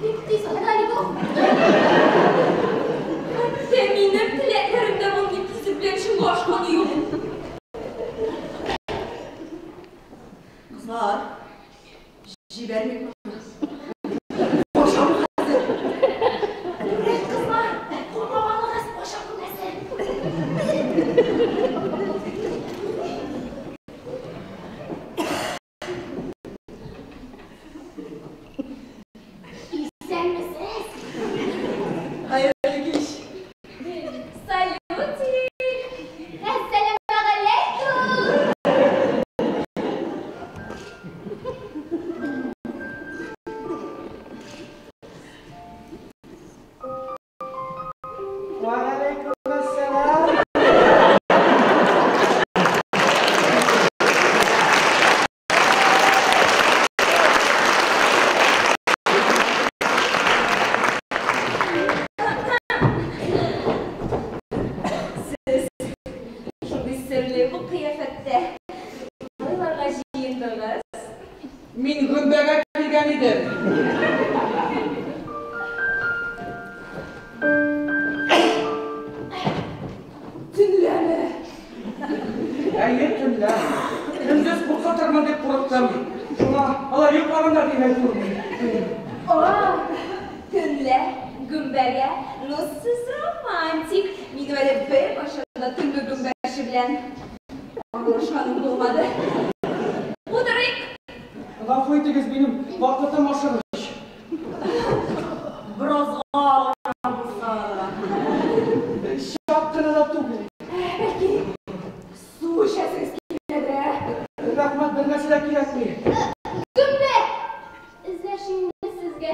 Бик тиз алда бу. Хәтта минем теләкләрем дә мондый тизлек белән чынга ашканы юк.
Кызлар, җибәрмик моны. Ашам хәзер.
Күбрәк кызлар, куркмаганлыгыз ашам нәрсә.
О, төнлә гөмбәгә. Ну, сез романтик. Минем әле беркайчан да төнге гөмбәче белән аралашканым булмады. Утырыйк.
Гафу итегез, минем вакытым ашыгыч.
Беразга гына булса да.
Чак кына да түгел.
Бәлки, су эчәсегез киләдер, ә?
Рәхмәт, бер нәрсә дә кирәкми.
Гөмбә! Эзләшим инде сезгә.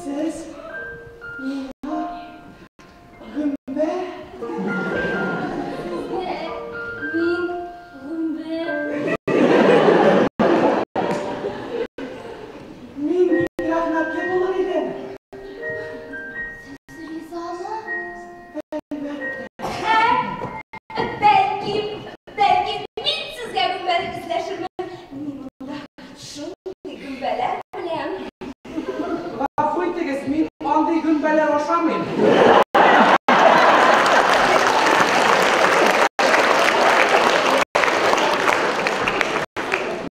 Сез миңа гөмбә?
Сезгә мин гөмбә.
Мин бик рәхмәтле булыр идем.
Сез ризамы?
Әлбәттә.
Бәлки, бәлки, мин сезгә гөмбәне эзләшермен. Мин монда шундый гөмбәләр беләм.
Гафу итегез, мин андый гөмбәләр ашамыйм.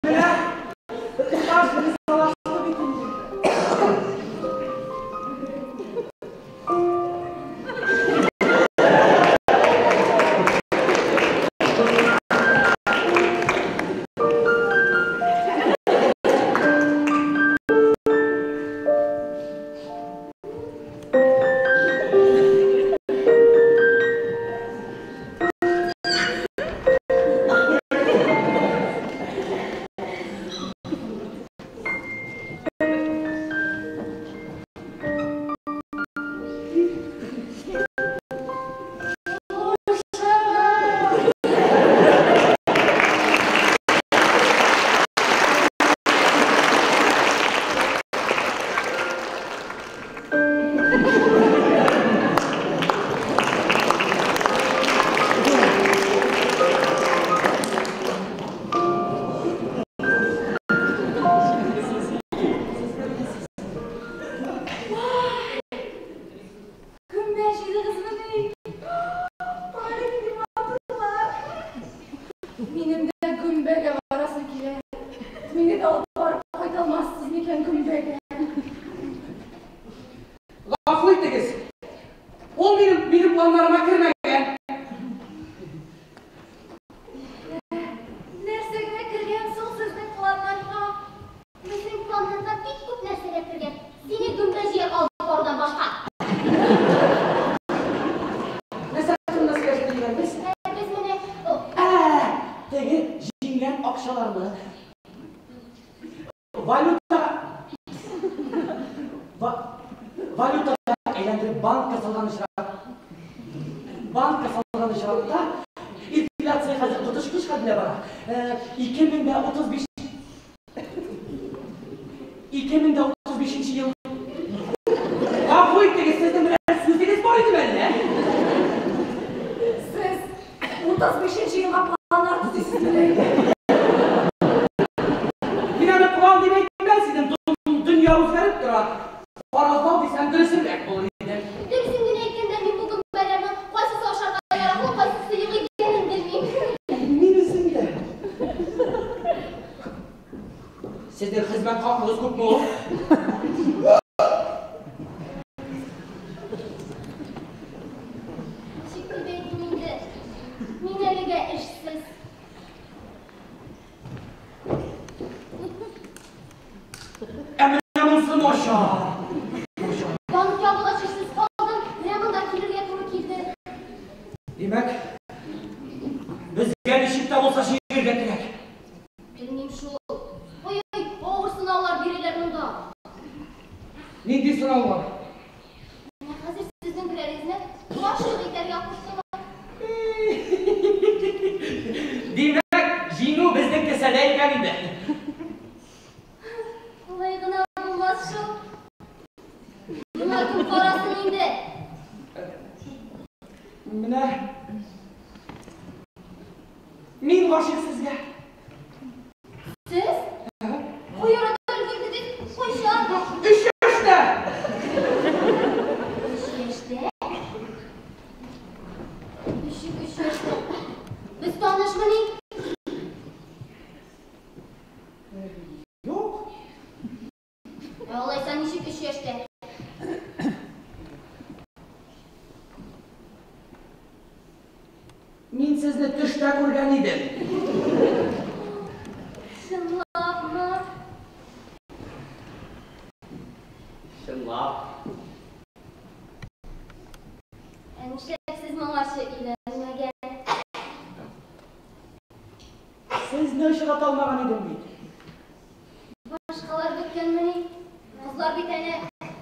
Менә туташ ризалашты бит инде.
Гөмбә җыйдыгызмыни?
Ай, нинди матурлар.
Минем дә гөмбәгә барасым килә. Мине дә алып барып кайта алмассыз микән гөмбәгә?
Гафу итегез. Ул минем планнарыма кермәгән.
Нәрсә генә кергән соң сезнең планнарга? Безнең планнарга бик күп нәрсәләр кергән. Сине гөмбә җыярга алып барудан башка.
Нәрсә турында сөйләшеп йөргәнбез?
Без менә
Ә, теге җиңгән акчаларны валюта валютага әйләндереп банкка салган очрак. Банкка салган очракта инфляция хәзер коточкыч хәлдә бара. 2035 2035 ел. Гафу итегез, сезнең белән сүзегез бар иде әллә?
Сез 35 елга планнар төзисезмени?
Мин аны план дип әйтмәс идем. Дөнья үзгәреп тора. Фаразлау дисәм дөресрәк булыр иде.
Дөресен генә әйткәндә, мин бу гөмбәләрнең кайсысы ашарга яраклы, кайсысы юк икәнен белмим.
Мин үзем дә. Сезнең хезмәт хакыгыз күпме ул?
Ничек дип әйтим инде? Мин әлегә эшсез.
Ә менә монысы начар.
Банк ябылгач эшсез калдым, менә монда килергә туры килде.
Димәк, безгә ничек тә булса җиңәргә кирәк.
Белмим шул. Ой-ой, авыр сынаулар бирәләр монда.
Нинди сынаулар?
Менә хәзер сезнең берәрегезне башлык итәргә куштылар.
Димәк, җиңү безнең кесәдә икән инде.
Алай гына булмас шул. Миңа кем карасын инде?
Менә мин гашыйк сезгә.
Сез? Кай арада өлгердегез? Кайчан?
3 яшьтә.
3 яшьтә?
сезне төштә күргән идем.
Чынлапмы?
Чынлап.
Ә нишләп сез моңарчы өйләнмәгән?
Сезне очрата алмаган идем бит.
Башкалар беткәнмени? Кызлар бит әнә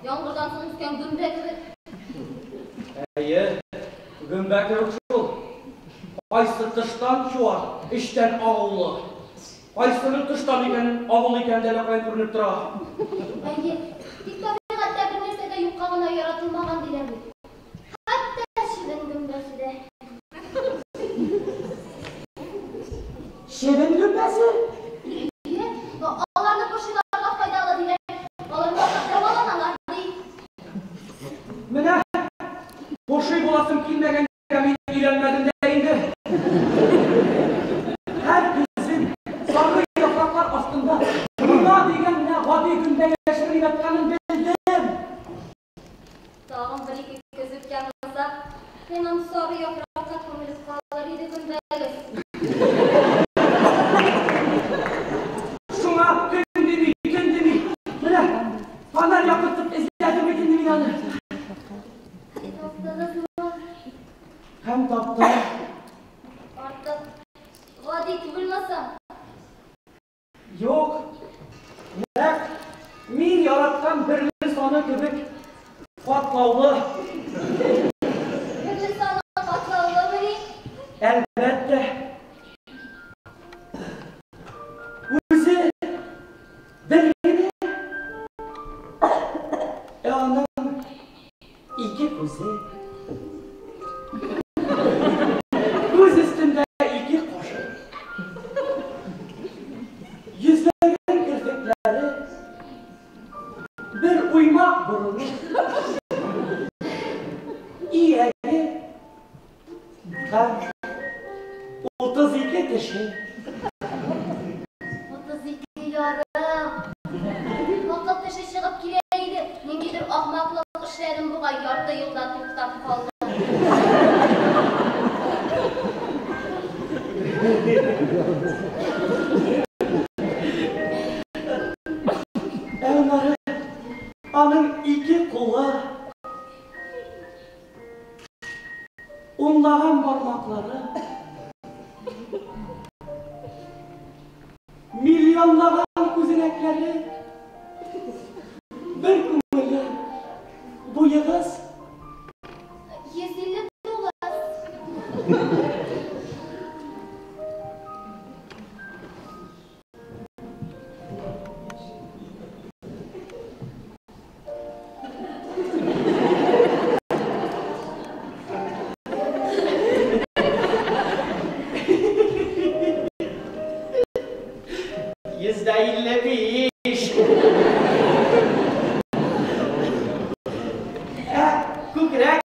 яңгырдан соң үскән гөмбә кебек.
Әйе, гөмбә кебек шул. Кайсы тыштан чуар, эчтән агулы. Кайсының тыштан икәнен, агулы икәнен дә әллә каян күренеп тора.
Әйе, тик табигатьтә бер нәрсә дә юкка гына яратылмаган диләр бит. Хәтта чебен гөмбәсе дә.
Чебен гөмбәсе?
Әйе, аларны пошиларга файдалы диләр. Аларны ашап дәваланалар ди.
Менә поши буласым килмәгәнгә мин өйләнмәдем дә инде. Һәр көзен сары яфраклар астында мына дигән менә гади гөмбә яшереп ятканын белдем.
Тагын бер-ике көз үткән булса, тәмам сары яфракка күмелеп калыр иде гөмбәгез.
Шуңа көн дими, төн дими. Менә фонарь яктыртып эзләдем бит инде мин аны.
Таптыгызмы?
Һәм таптым.
Артык гади түгелмәсә?
Юк. Нәкъ мин яраткан берле саны кебек катлаулы.
Берле саны катлаулымыни?
Әлбәттә. Үзе бер генә. Ә аның ике күзе. Күз өстендә ике кашы. Йөзләгән керфекләре, бер уймак борыны, ияге һәм 32 теше.
32 ярым. Акыл теше чыгып килә иде. Ниндидер ахмаклык эшләдем бугай, ярты юлда туктап калдым.
Ә аннары аның ике кулы, унлаган бармаклары, миллионлаган күзәнәкләре, бер күңелле буегыз.
159.
%55. Ә күкрәк?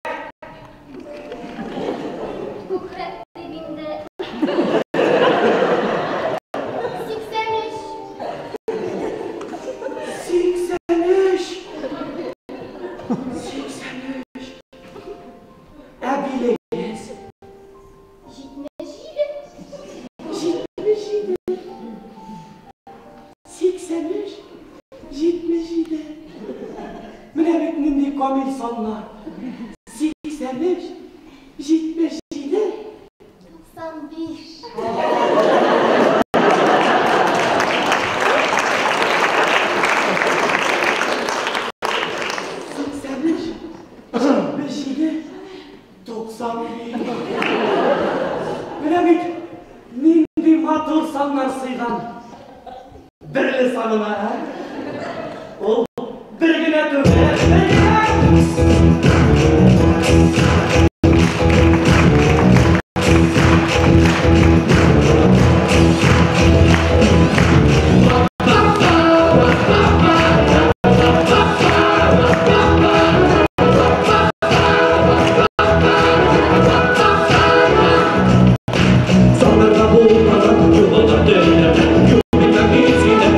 Күкрәк дип инде. 83.
83. 83. Ә билегез?
77.
77. 83, 77. Менә бит нинди камил саннар. 83, 77.
95.
83, 77, 95. Менә бит нинди матур саннар сыйган берле санына, ә? Ул бер генә түгел, бер генә.
Sanırda bulmadan, yolda dönmeden, yolda izine,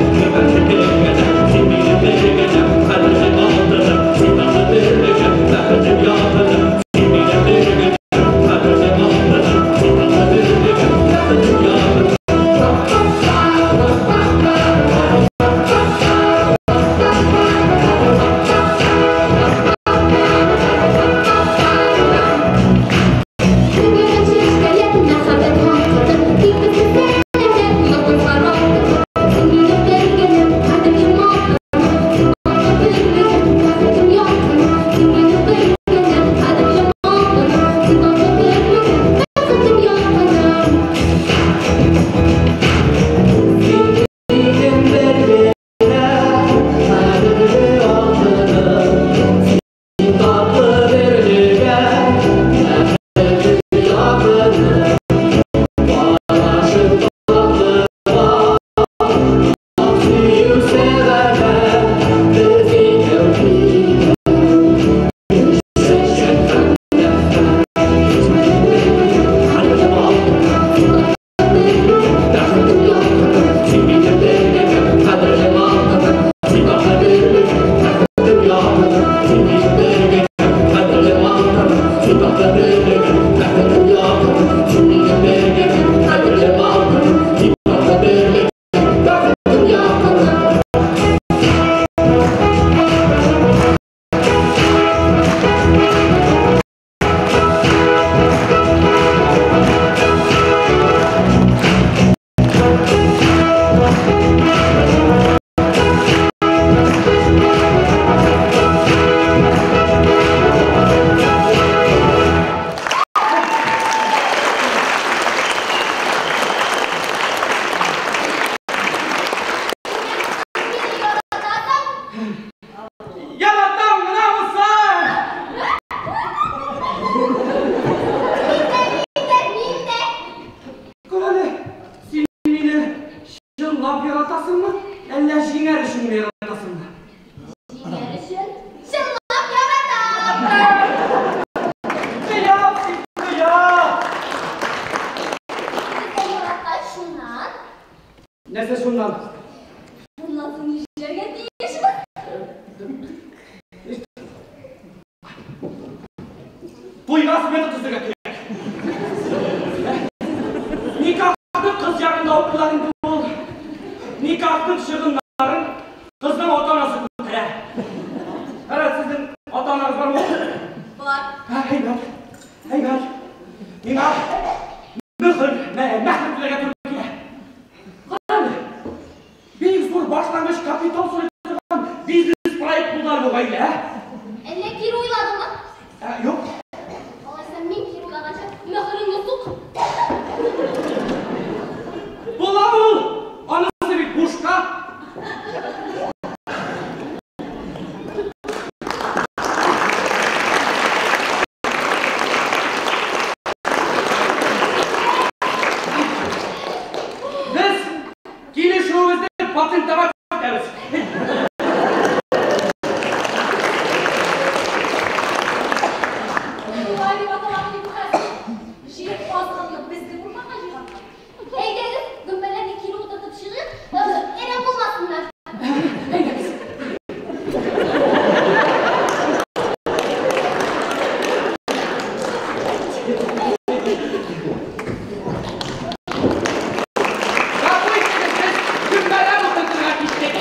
Чынлап яратасыңмы, әллә җиңәр өчен генә яратасыңмы?
Җиңәр өчен чынлап яратам.
Кыяк син, кыяк!
Сезгә яраткач шуннан?
Нәрсә шуннан?
Шуннан соң нишләргә тиешбез?
Туйга смета төзергә кирәк. Никахны кыз ягында укыйлар инде ул. Никахның чыгымнарын кызның ата-анасы күтәрә. Әрә, сезнең ата-анагыз бармы?
Бар.
Әйбәт, әйбәт. Миңа мөһер, мәһр түләргә туры килә. Кара әле, бик зур башлангыч капитал сорый торган бизнес проект булды әле бу гаилә.
Әллә кире уйладыңмы?
Юк.
Алайса мин кире уйлаганча мөһереңне сук.
Була ул! Анысы бит бушка. Без килешүебезне патенттавать итәбез.
Шулай дип атала бу хәзер. Җир азгынны безнең урманга җыйганнар.
Әйдәгез, гөмбәләрне кире утыртып чыгыйк, әрәм булмасыннар.
Әйдәгез. Гафу итегез, без гөмбәләр утыртырга киттек.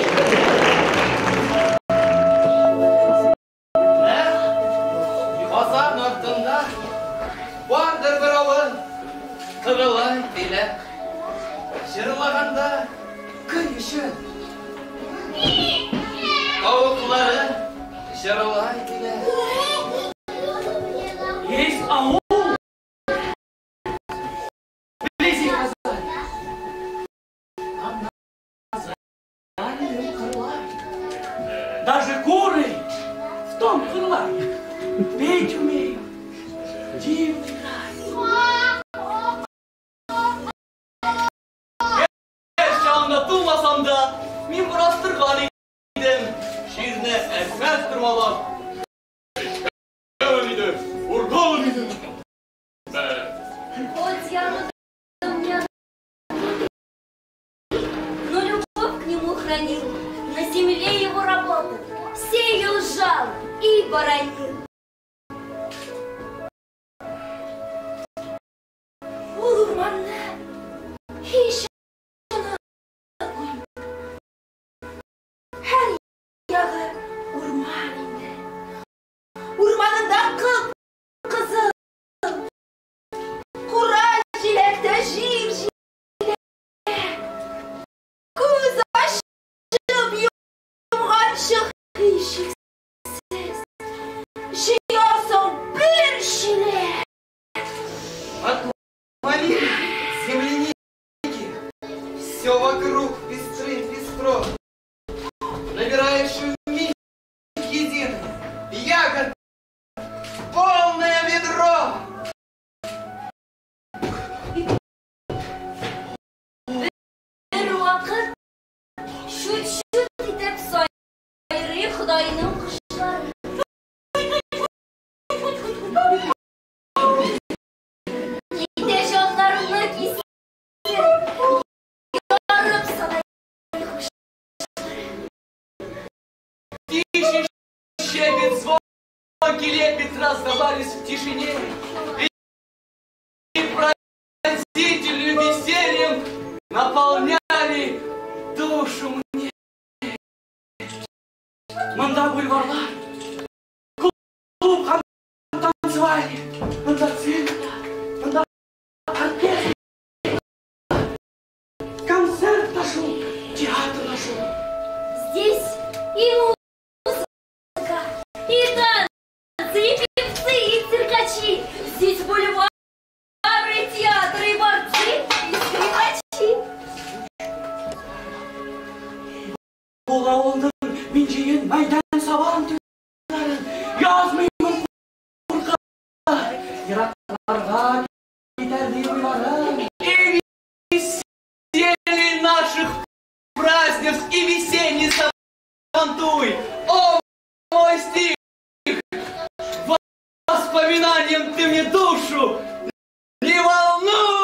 Казан артында бардыр бер авыл, Кырылай диләр. Җырлаганда көй өчен тавыклары җырлай диләр.
Есть аул вблизи Казани. Там назвали Кырлай. Даже куры в том Кырлае петь умеют. Дивный край.
Яшь чагымда тумасам да, мин бераз торган идем. Җирне әзмәс тормалап. Эшләгән идем, урган идем.
Хоть я родом не оттуда, но любовь к нему хранил, на земле его работал, сеял, жал и боронил.
Ул урманны һич онытмыйм. Һәр ягы урман инде. Урманында кып-кызыл, кура җиләктә җир җиләк. Күз ачып йомганчы һичшиксез җыярсың бер чиләк.
От малины, земляники, все вокруг пестрым пестро. Набираешь вмиг единый ягод полное ведро.
Бер вакыт чут-чут итеп сайрый Ходайның кошлары. Китә җаннарыңны кисеп, ярып сала кошлары.
Птичий щебет, звонкий лепет раздавались в тишине. И пронзительным весельем наполняли душу мне.
Монда бульварлар, клуб һәм танцевальня, монда цирк, монда оркестр, концерт та шул, театр та шул.
Здесь и музыка, и танцы, и певцы, и циркачи. Здесь бульвары, театры, и борцы, и скрипачи.
Бу авылның мин җыен мәйдан сабан туйларын язмыймын куркып. Еракларга китәр ди уйларым.
И веселье наших Крокус и весенний сабантуй. О, мой стих! Воспоминанием ты мне душу не волнуй!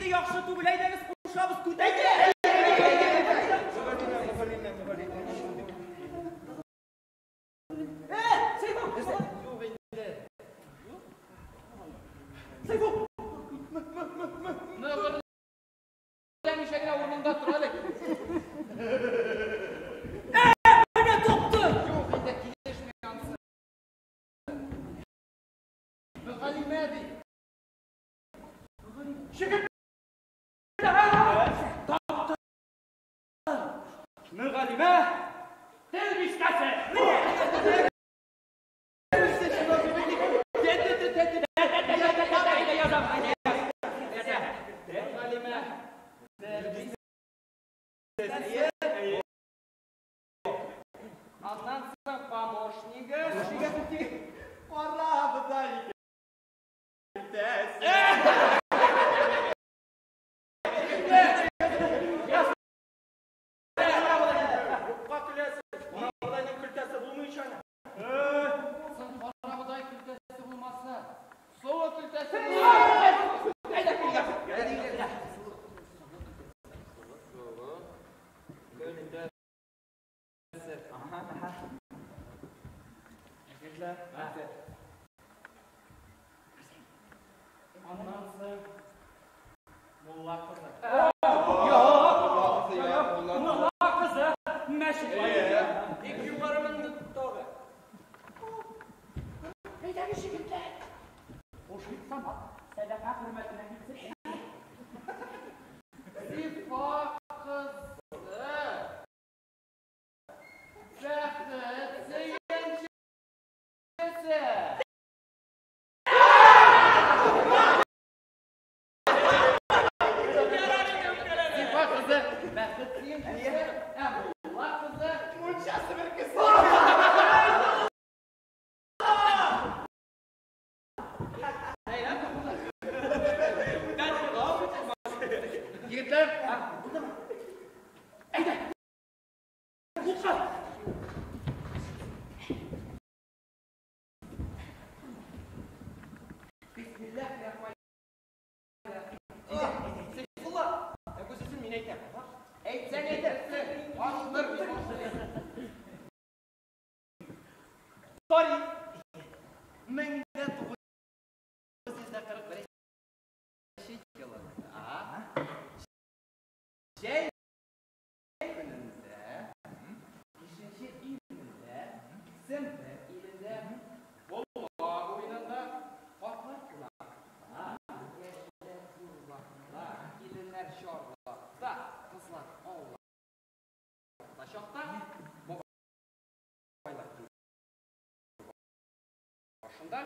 яхшы түгел, әйдәгез кушабыз түтәйгә. Сейфу!
Юк инде.
Сейфу!
Мыгырдамыйча генә урыныңда тор әле.
Менә тапты!
Юк инде, килешми анысы. Мөгаллимә ди.
Чигеп! Тапты! Мөгаллимә тел бистәсе!
Мөгаллимә тел бистәсе. Аннан соң помощнигы.
Карабодай көлтәсе. Юкка көләсез. Карабодайның көлтәсе булмыйча.
Соң карабодай көлтәсе булмаса, солы көлтәсе. Солы көлтәсе. Аннан соң мулла кызы.
Мулла кызы мәчет бае.
Бик югары менде тагы.
Әйдәгез, егетләр. Кушыйк самат, сәдака хөрмәтенә килсен.
Зифа кызы. Бәхет сөенчесе. Зифа кызы бәхет сөенчесе, ә мулла кызы
Мунча себеркесе.
Егетләр,
Әйдә. Кушка.
Сейфулла, ә бу сүзен мин әйтәм. Әйтсәң әйтерсең, аштыр бит.
Тарих 1941 елында җәй көнендә 5 июньдә Сембер илендә
Болла уенында картлар кунакта, яшьләр юрлакта, киленнәр чарлакта, кызлар аулакта чакта бабайлар башында,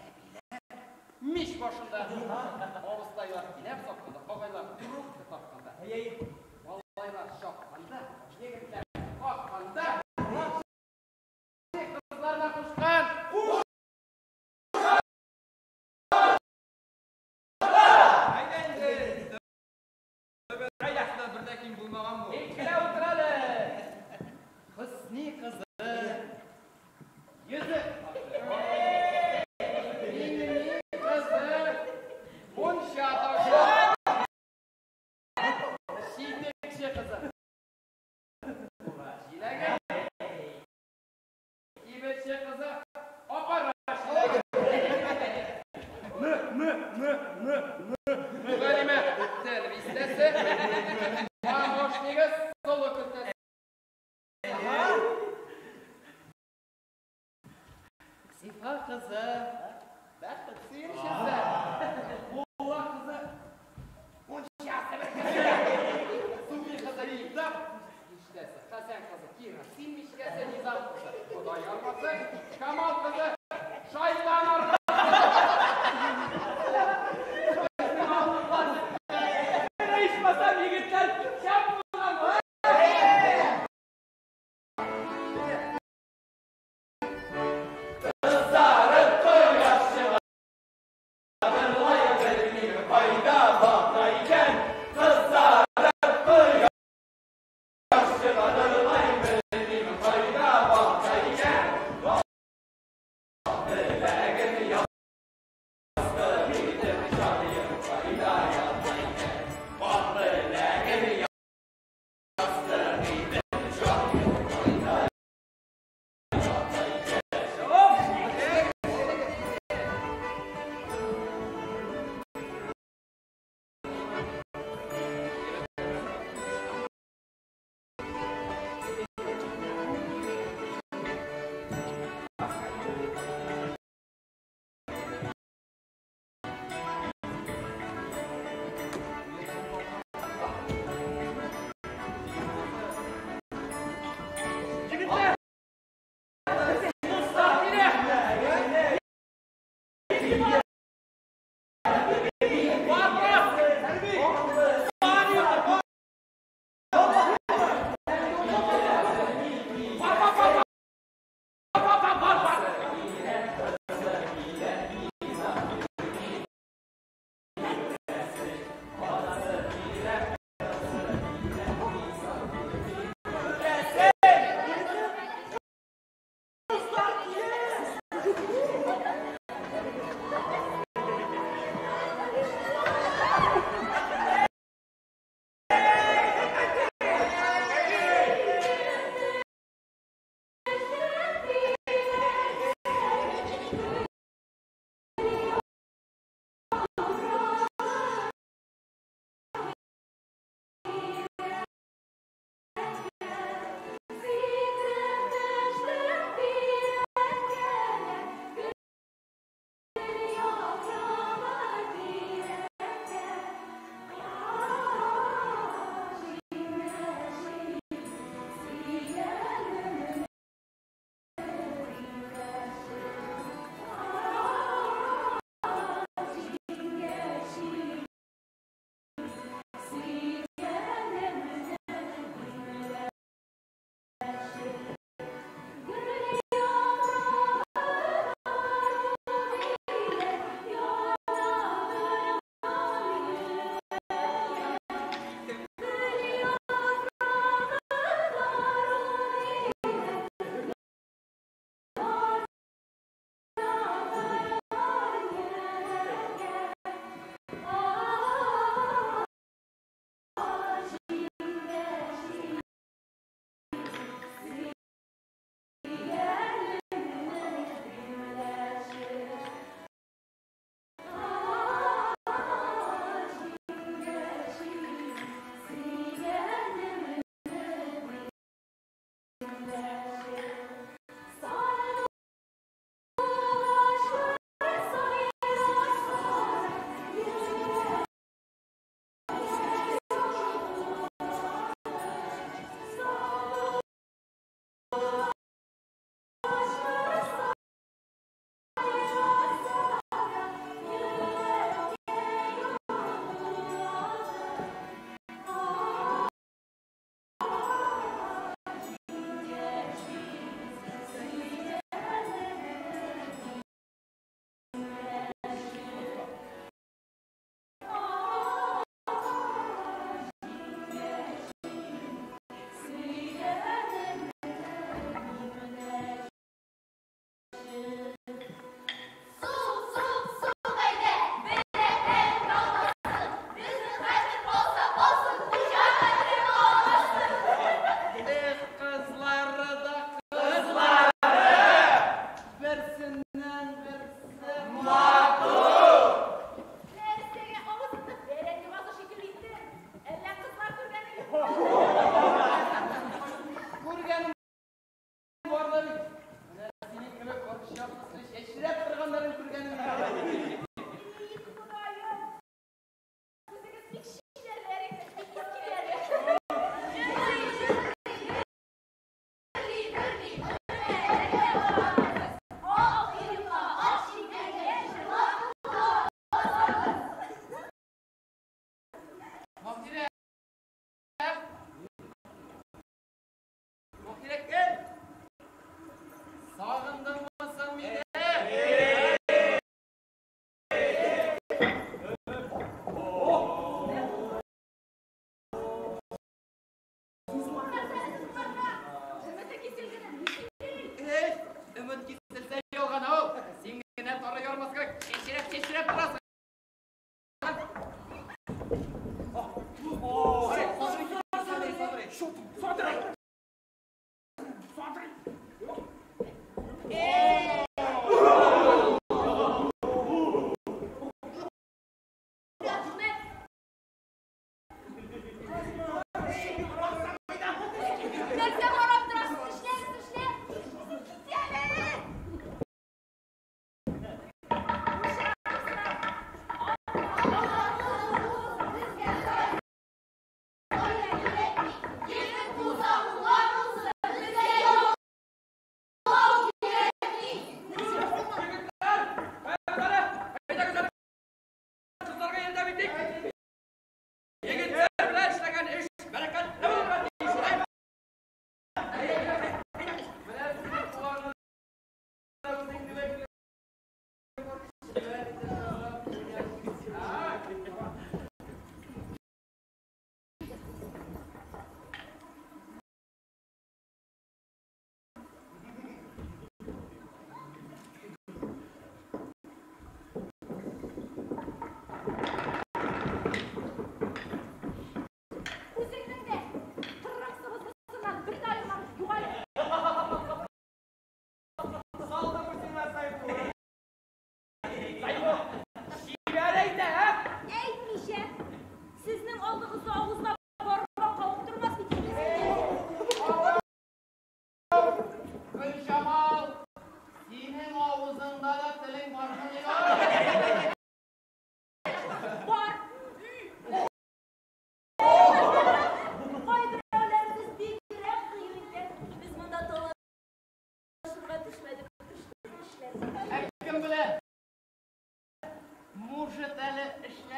әбиләр мич башында, абыстайлар кинәп сатканда, агайлар трубка тартканда, малайлар чапканда, егетләр какканда, кызларына кушкан. Әйдә инде. Бер дә ким булмаган бу. Икелә утыр әле. Хөсни кызы. Йөзе ташы. Миңни кызы. Мунча ташы. Читекче кызы. Бура җиләге. Кибетче кызы. Апара җиләге.
М, М, М, М, М.
Мөгаллимә тел бистәсе. Помощнигы солы көлтәсе. Зифа кызы бәхет сөенчесе. Мулла кызы мунча себеркесе. Суфи кызы китап миштәсе. Хәсән кызы керосин мичкәсе. Низам кызы Ходай арбасы. Камал кызы шайтан арбасы.
Менә ичмасам, егетләр, шәп булган.
Кызарып кояш чыгадырлай, белмим кайда бата икән. Кызарып кояш чыгадырлай, белмим кайда бата икән. Теләгем ястык итеп чаем.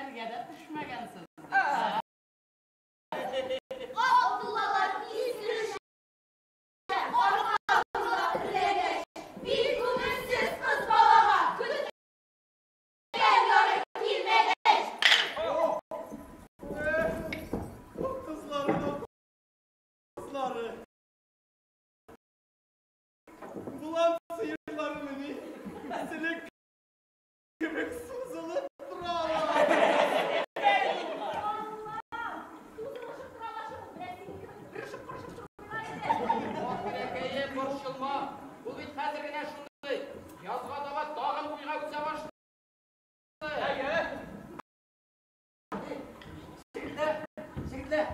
Шәһәргә дә төшмәгәнсез.
Абдуллалар исерешә, арка эрләгәч, бик күңелсез кыз балага көткән яры килмәгәч.
Кызлары да кызлары. Булан сыерлары мени сөлек кебек сузылып торалар.
Сузылышып торалар шул, менә синең кебек бөрешеп-корышып чыкмыйлар инде.
Ахирәкәе, борчылма. Ул бит хәзер генә шундый. Язга таба тагын буйга үсә башлый.
Әйе.
Егетләр, егетләр.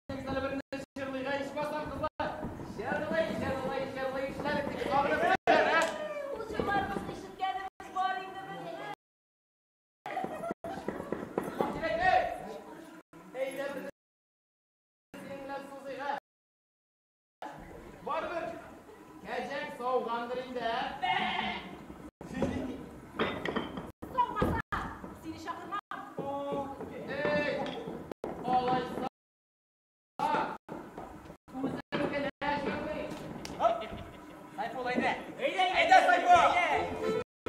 Әйдәгез әле берне җырлыйк, ә, ичмасам, кызлар. Җырлый, җырлый, җырлый, эшләр дип сагынып киләләр, ә?
Ул җырларыбызны ишеткәнебез бар инде безнең.
Ахирәкәй! Әйдә безне синең белән сузыйк, ә? Барыбер кәҗәң саугандыр инде, ә?
Саумаса, сине чакырмам.
Эй, алайса, үзем генә җырлыйм.
Сайфул, әйдә.
Әйдә, әйдә, Сайфул!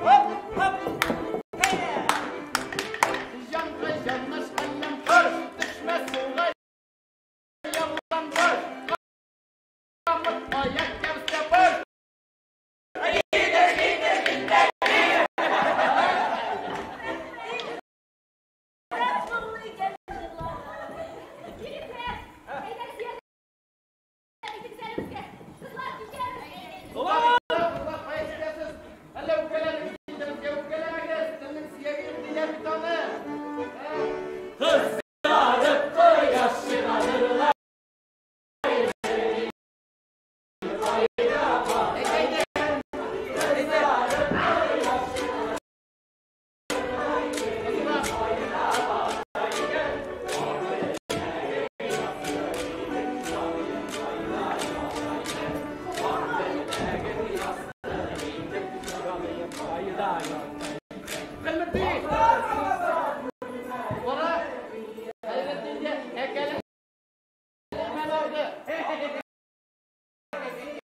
Хоп, хоп! Әйдә!
Җанга җанлашкан яңгыр, төшмә суга яллангыр. Камыт аяк кәүсә бар.
Китер, китер, китер!
Бигрәк моңлы икән җырлар. Егетләр, әйдәгез ярдәм итегез әле безгә. Кызлар, китәбез.
Кызлар, кызлар, кая китәсез? Әллә үпкәләдегез инде безгә, үпкәләмәгез. Телнең сөяге юк диләр бит аны. Ә?
Кызарып кояш чыгарырлар.
Әйдә, әйдә. Әйдә. Кызлар. Гыйльметдин! Бара! Хәйретдингә һәйкәлен имән алды.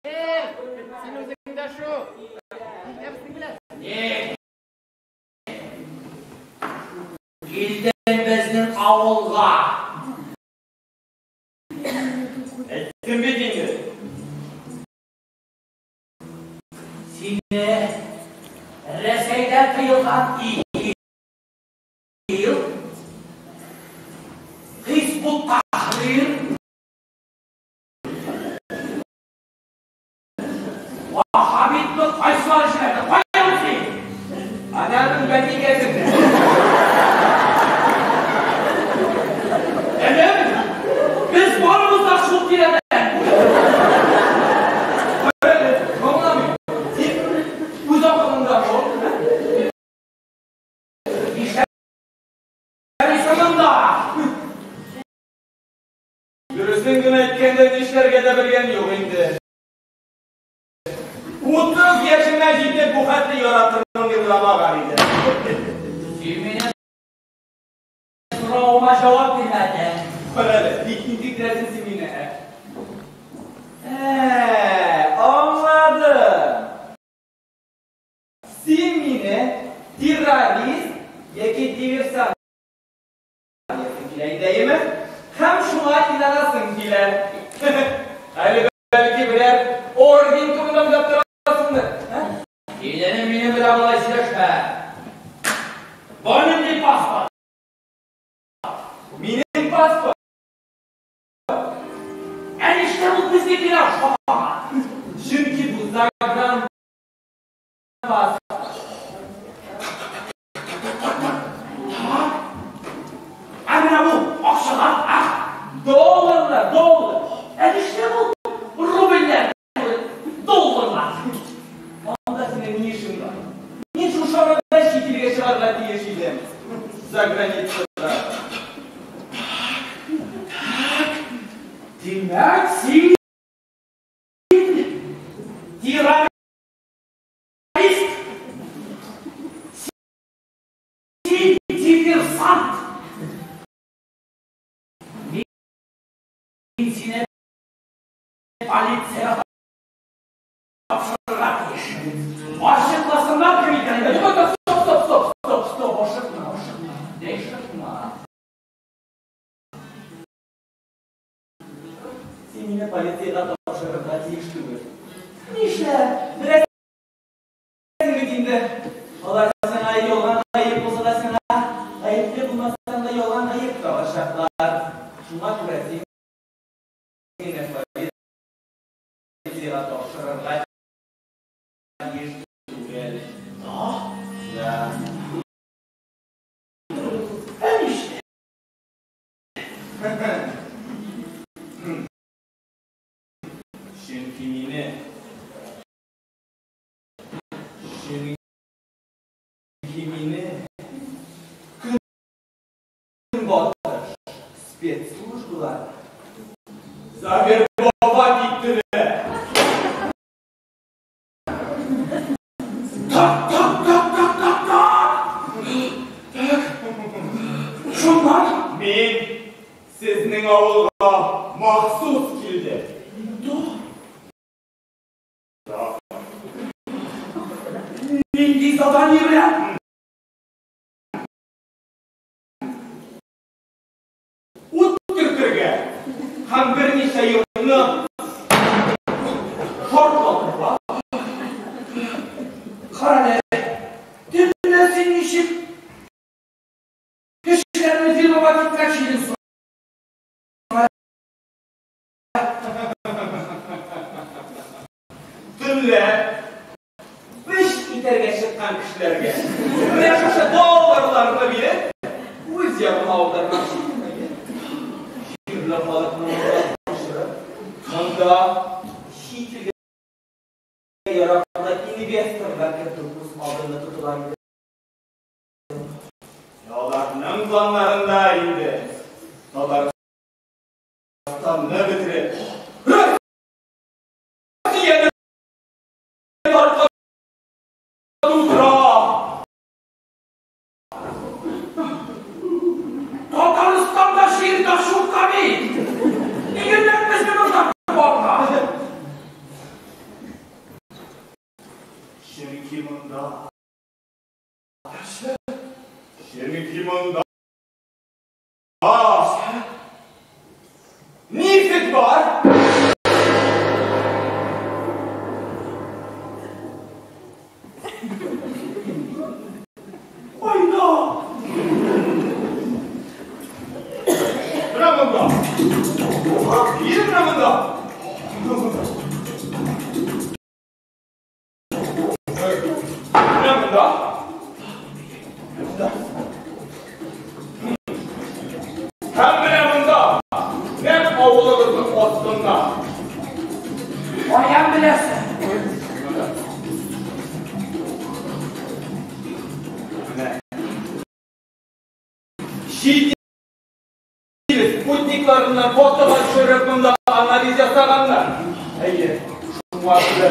Эй, син үзең дә шу. Нишләпсең белән?
Килдең безнең авылга.
Әйттем бит инде. Сине Рәсәйдә тыелган ИГИЛ, Хизбут Тахрир, Ваххабитны кайсылар җибәрде? Кая ул син?
Ананың бәтикәсендә.
Энем, без барыбыз да шул тирәдә.
Аңламыйм. Син үз акылыңда бул.
Нишләп монда?
Дөресен генә әйткәндә нишләргә дә белгән юк инде. 30 яшемә җитеп бу хәтле яратырмын дип уйламаган идем.
Син минем соравыма җавап бирмәдең.
Кара әле, бик интектерәсең син мине, ә? Ә, аңладым. Син мине террорист яки диверсант диясең килә инде, әйеме? Һәм шуңа инанасың килә. Әле бәлки берәр орден турында уйлап торасыңдыр, ә?
Киленем минем белән болай сөйләшмә. Бар нинди паспорт?
Минем паспорт.
Ә нишләп ул безнекенә охшамаган?
Чөнки бу загран паспорт.
Ә менә бу акчалар, ә?
Долларлар, доллар.
Ә нишләп ул рубльләр түгел, долларлар?
Анда синең ни эшең бар? Мин шушы арада чит илгә чыгарга тиеш идем. За границада.
Димәк, син террорист! Син
Диверсант! Мин сине полициягә тапшырырга тиеш. Ачыкласыннар кем икәнеңне. Стоп, стоп, стоп, стоп, стоп, ашыкма, ашыкма. Ашыкма.
Син мине полициягә тапшырырга тиеш түгел. Нишләп? Беләсең бит инде. Алар сиңа ялган гаеп булса да сиңа гаепле булмасаң да ялган гаеп табачаклар. Шуңа күрә син мине полициягә тапшырырга тиеш түгел.
Да?
Да.
Ә нишләп?
Чөнки мине Көнбатыш спецслужбалар завербовать иттеләр.
Так, так, так, так, так, так. Так. Шуннан
мин сезнең авылга махсус килдем.
Да. Нинди задание белән?
Ут төртергә һәм берничә йортны шартлатырга.
Кара әле, төнлә син ничек кешеләрне вербовать итмәкче идең соң?
Төнлә эш итәргә чыккан кешеләргә менә шушы долларларны биреп, үз ягыма аудармакчы идем. Җирле халыкны монда күчереп, монда чит илгә яраклы инвесторлар кертү күз алдында тотыла иде. Аларның планнарында инде Татарстанны бетереп, Россияне таркату тора.
Татарстанда җир дә шул бит. Нигә безне монда барга?
Чөнки монда Чөнки монда нефть бар.
Айда!
Менә монда. Менә монда. Менә монда. Һәм менә монда. Нәкъ авылыгызның астында.
Каян беләсең?
Менә. Чит ил спутникларыннан фотога төшереп монда анализ ясаганнар. Әйе, шуңа күрә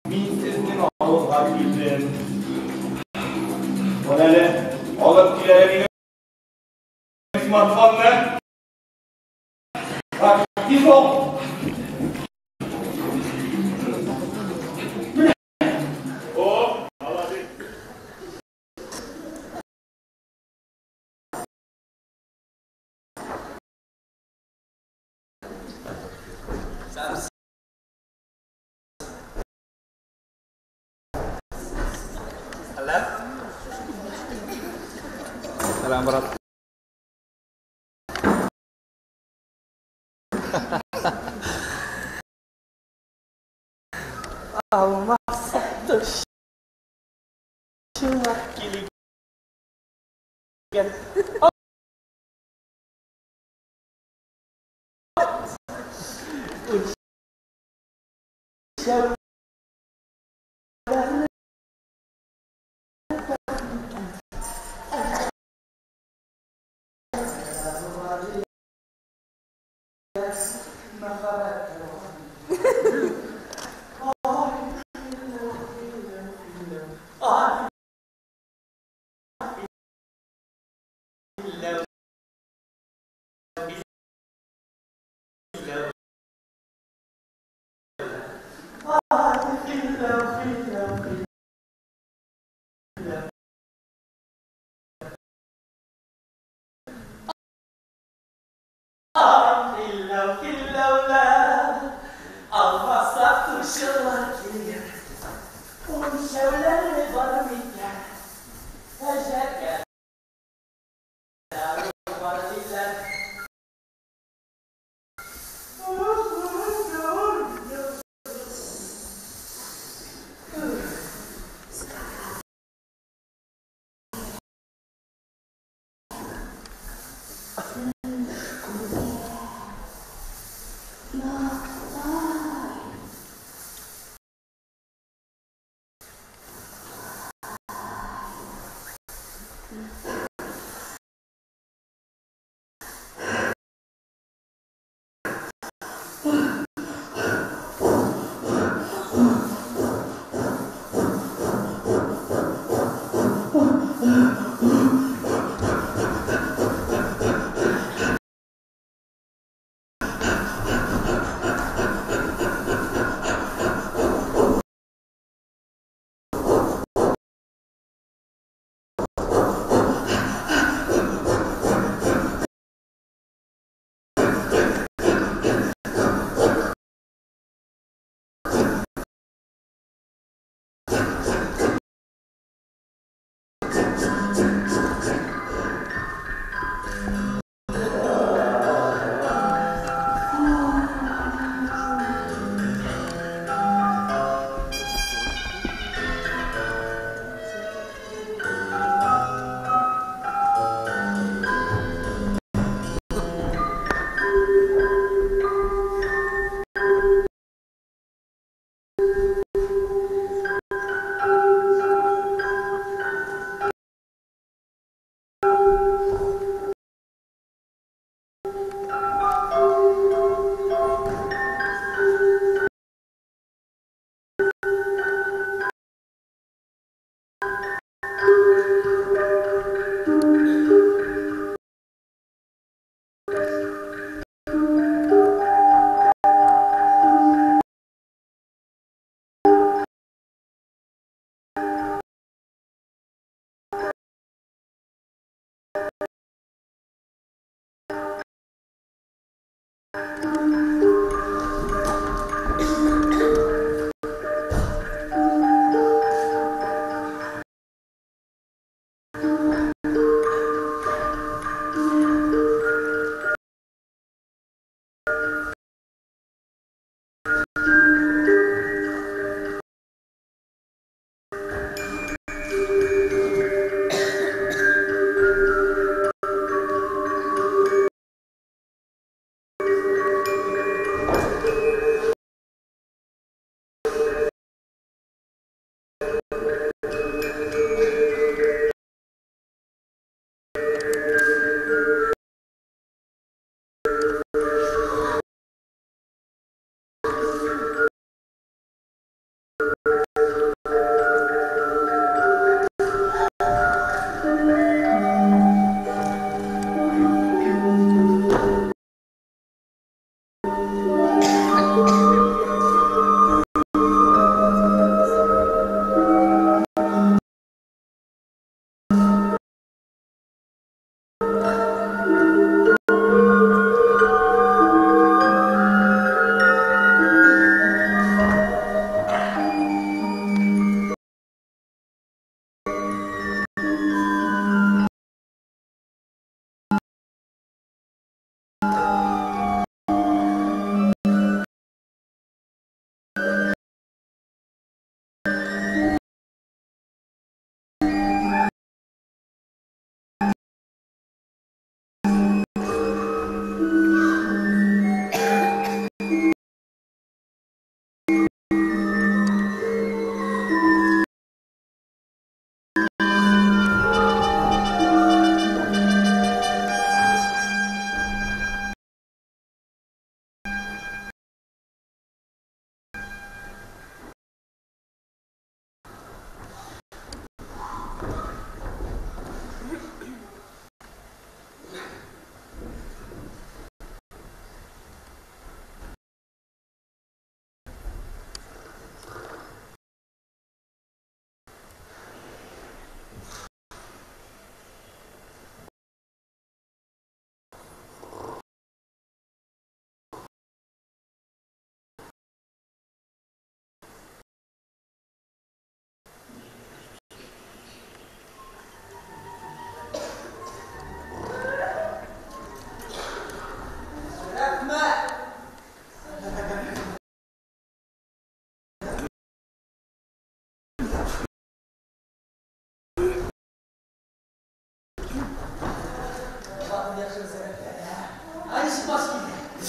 мин сезнең авылга килдем. Менә әле алып килә минем смартфонны. Бак, тиз бул. О, молодец.
Сәлам, брат. Алма сатты. Чынлап килгән. Үлчәүләрне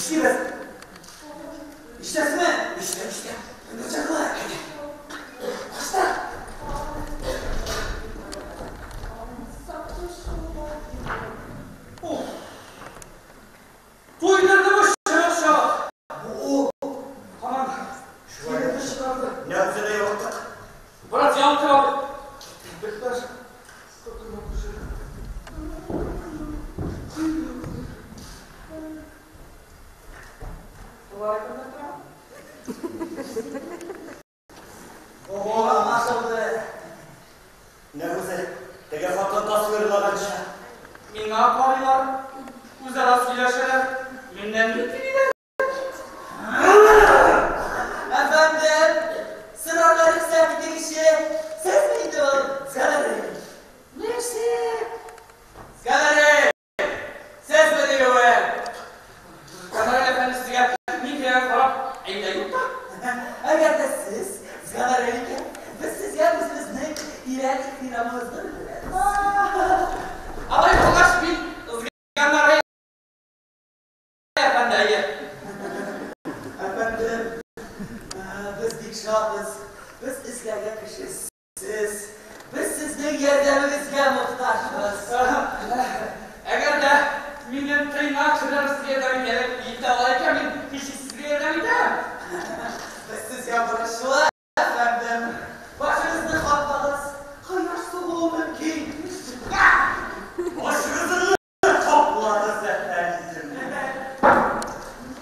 Нишлибез? Ишетәсезме? Ишетәм, ишетәм. Тындырчаклар. Башта. Туйдырды бу чыбык-чабык. Бу һаман килеп чыгарды.
Нәрсәдә югалттык?
Брат, ялтыр алды. Бекләр.
Ого, аңлашылды. Нәгүзе, теге хатын тасвирлаганча.
Миңа карыйлар, үзара сөйләшәләр. Миннән ни телиләр?
Әфәндем, сорарга рөхсәт итегезче, сезме инде ул Зганари?
Ничек?
Зганари! Сезме диюем?
Зганари әфәнде сезгә ни дигән карап, әйдә юк та.
Әгәр дә сез Зганари икән, без сезгә үзебезнең тирән ихтирамыбызны белдерәбез.
Алай булгач, мин Зганари әфәнде, әйе.
Әфәндем, без бик шатбыз. Без эзләгән кеше сез. Без сезнең ярдәмегезгә мохтаҗбыз.
Әгәр дә минем тыйнак кешеләр сезгә ярдәм итә ала икән, мин һичшиксез сезгә ярдәм итәм.
Без сезгә бурычлы, әфәндем. Башыгызны каплагыз, кояш сугуы мөмкин.
Башыгызны каплагыз, әфәндем.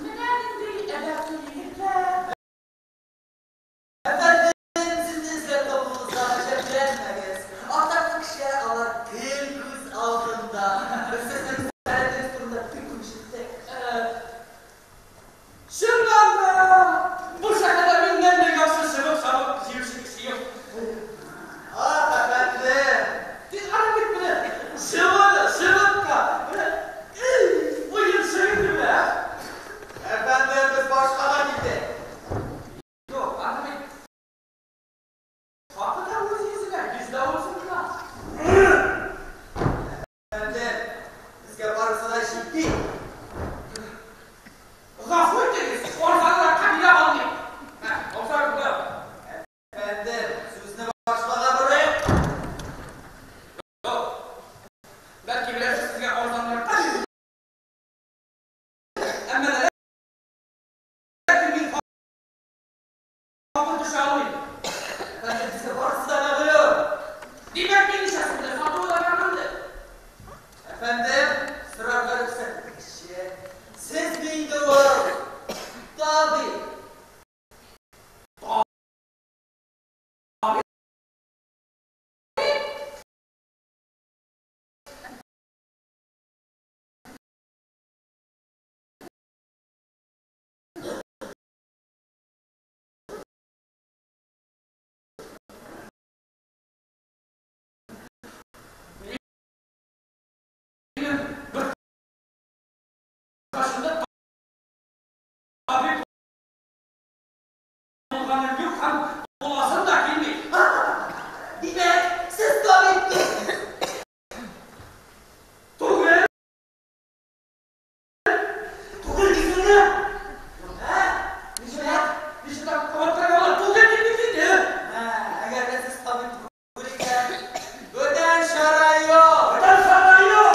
Менә нинди әдәпле егетләр.
Әфәндем, сезне эзләп табуыбызга гаҗәпләнмәгез. Атаклы кешеләр алар гел күз алдында. Без сезнең сәләтегез турында бик күп ишеттек.
Чыннан да, бу шәһәрдә миннән дә яхшы чыбык-чабык җыючы кеше юк.
Ах, әфәндем!
Тик аны бит менә чыбык, чыбыкка, менә уенчык инде менә.
Әфәндем, без башкага киттек.
Юк, аны бит хакы да үз йөзенә, йөз дә үзенә.
Әфәндем, безгә барысы да җитди.
Гафу итегез, арзанракка бирә алмыйм. Ә, абзар монда.
Әфәндем, сүзне башкага борыйк.
Юк. Бәлки берәрсе сезгә арзанракка бирер. Әмма дә ләкин мин хакын төшә алмыйм.
Әфәндем, безгә барысы да мәгълүм.
Димәк, мин ничәсен белән сатуы да мәгълүмдер.
Әфәндем, сорарга рөхсәт итегезче. Сезме инде ул табиб?
Табиб? Минем бер кашында табиб булганым юк һәм буласым да килми.
Димәк, сез табиб
түгел. Түгел дисеңме?
Ә?
Ничек? Ничек кабатларга була? Түгел дим бит инде.
Әгәр дә сез табиб түгел икән, бүтән чара юк.
Бүтән чара юк.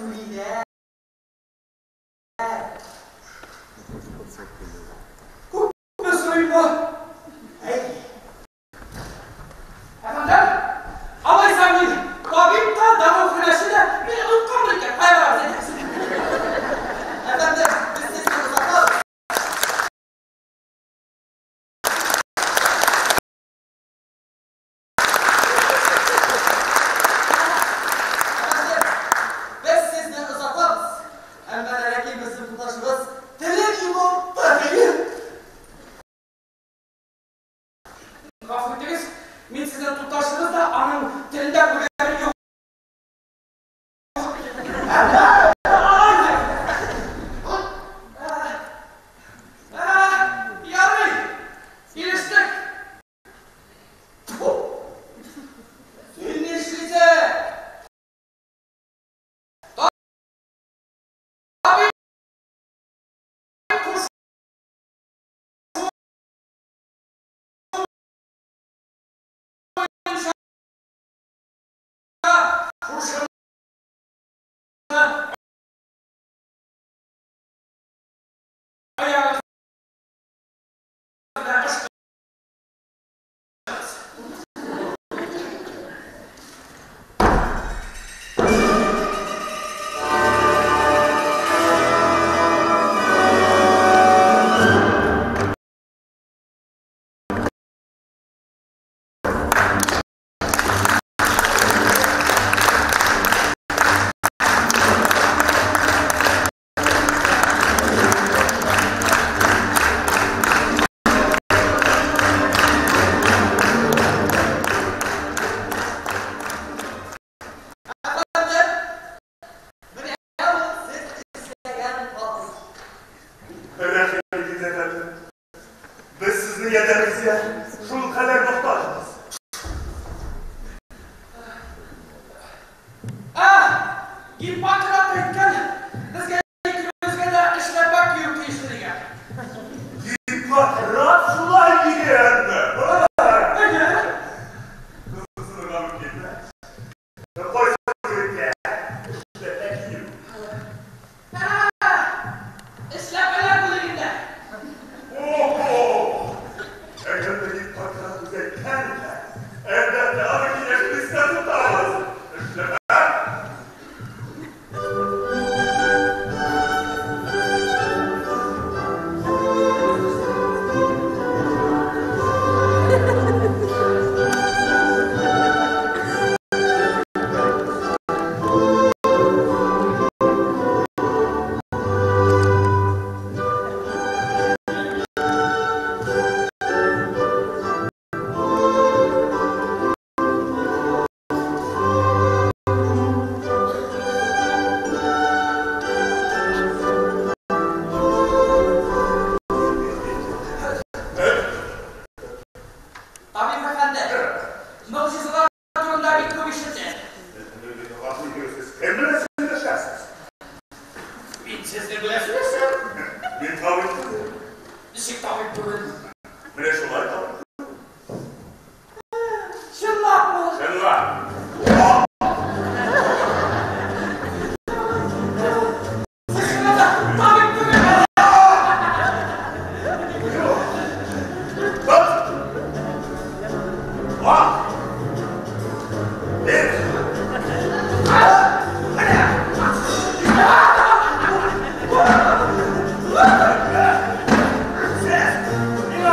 түлиләр.
Күпме сорыйм бу?
Әй.
Әфәндем, алайса мин табиб та, даруханәче дә, мине онытканмын икән, кая барабыз әйтәсез?
Әфәндем, без сезне озатабыз. Әфәндем, без сезне озатабыз. Әмма дә ләкин безнең туташыбыз телен югалтты.
Гафу итегез, мин сезнең туташыгыз да аның телендә күргәнем юк. Ярый, килештек.
Син нишлисең?
Табиб кушуы буенча шушыны аягыгызга ышкыгыз.
Әфәндем, менә ул сез эзләгән фатир.
Рәхим итегез, әфәндем. Без сезнең ярдәмегезгә шулкадәр мохтаҗбыз.
Гиппократ әйткән, безгә икебезгә дә эшләпә кию тиешле дигән.
Гиппократ шулай дигәнме?
Әйе.
Кызыксынырга мөмкинме? Кайсы бүлеккә эшләпә кию?
Эшләпәләр бүлегендә.
Охо! Әгәр дә Гиппократ үзе әйткән икән, әлбәттә, аның киңәшен истә тотабыз. Эшләпә!
Табиб әфәнде, могҗизалар турында бик күп ишеттем.
Гафу итегез, сез кем белән сөйләшәсез?
Мин сезнең белән сөйләшәм.
Мин табиб түгел.
Ничек табиб түгел?
Менә шулай табиб.
Чынлапмы?
Чынлап.
Сез чынлап та табиб түгел.
Тот! Два! Бер! Сез! Миңа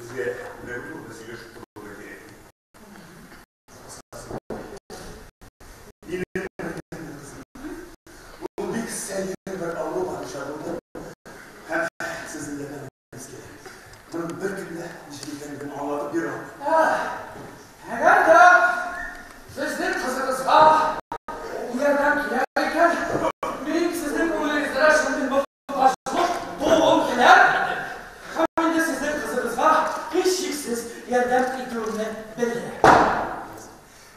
Безгә күңел турында сөйләшеп торырга кирәк. Минем кызым. Ул бик сәер бер авыру дучар булды. Һәм сезнең ярдәмегез кирәк. Моның бер көндә ничек икәнлеген аңлатып бирә алмыйм.
Әгәр дә сезнең кызыгызга ярдәм кирәк икән, мин сезнең күңелегездә шундый мохтаҗлык тууын теләр идем. Һәм инде сезнең кызыгызга һичшиксез ярдәм итүемне белдерәм.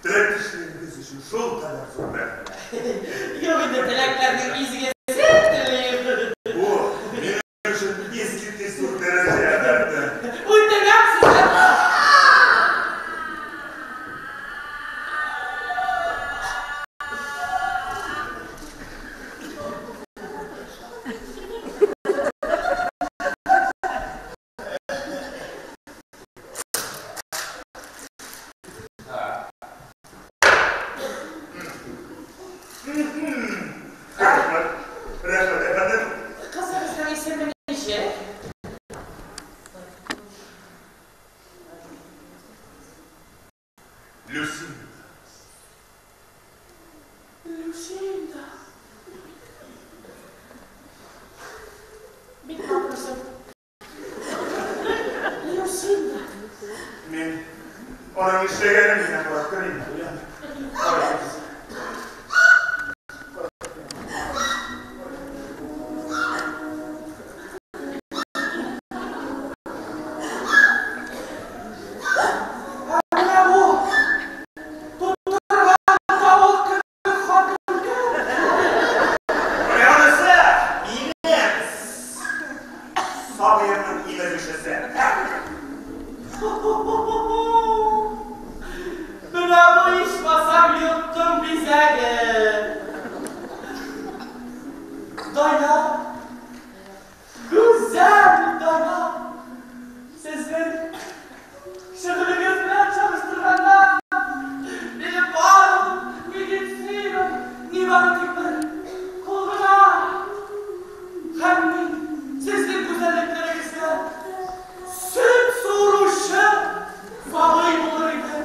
Теләктәшләрегез өчен шулкадәр зур рәхмәт.
Юк инде, теләкләрнең изгесен телим.
Бу минем өчен искиткеч зур дәрәҗә, әлбәттә.
Үтенәм сездән.
Рәхмәт, рәхмәт, әфәндем.
Кызыгызның исеме ничек?
Люсинда.
Люсинда. Бик матур исем. Люсинда.
Мин аның эшләгәнен генә карап керим. Карагыз.
Менә бу тоттырган тавык кебек хатын кем?
Менә анысы минем сабыемның имезүчесе.
Менә бу ичмасам йорттың бизәге. Дана, гүзәл Дана, сезнең шөгылегез белән чагыштырганда, минем барлык медицинам нибары тик бер кул гына. Һәм мин сезнең гүзәллекләрегезгә сөт суыручы сабый булыр идем.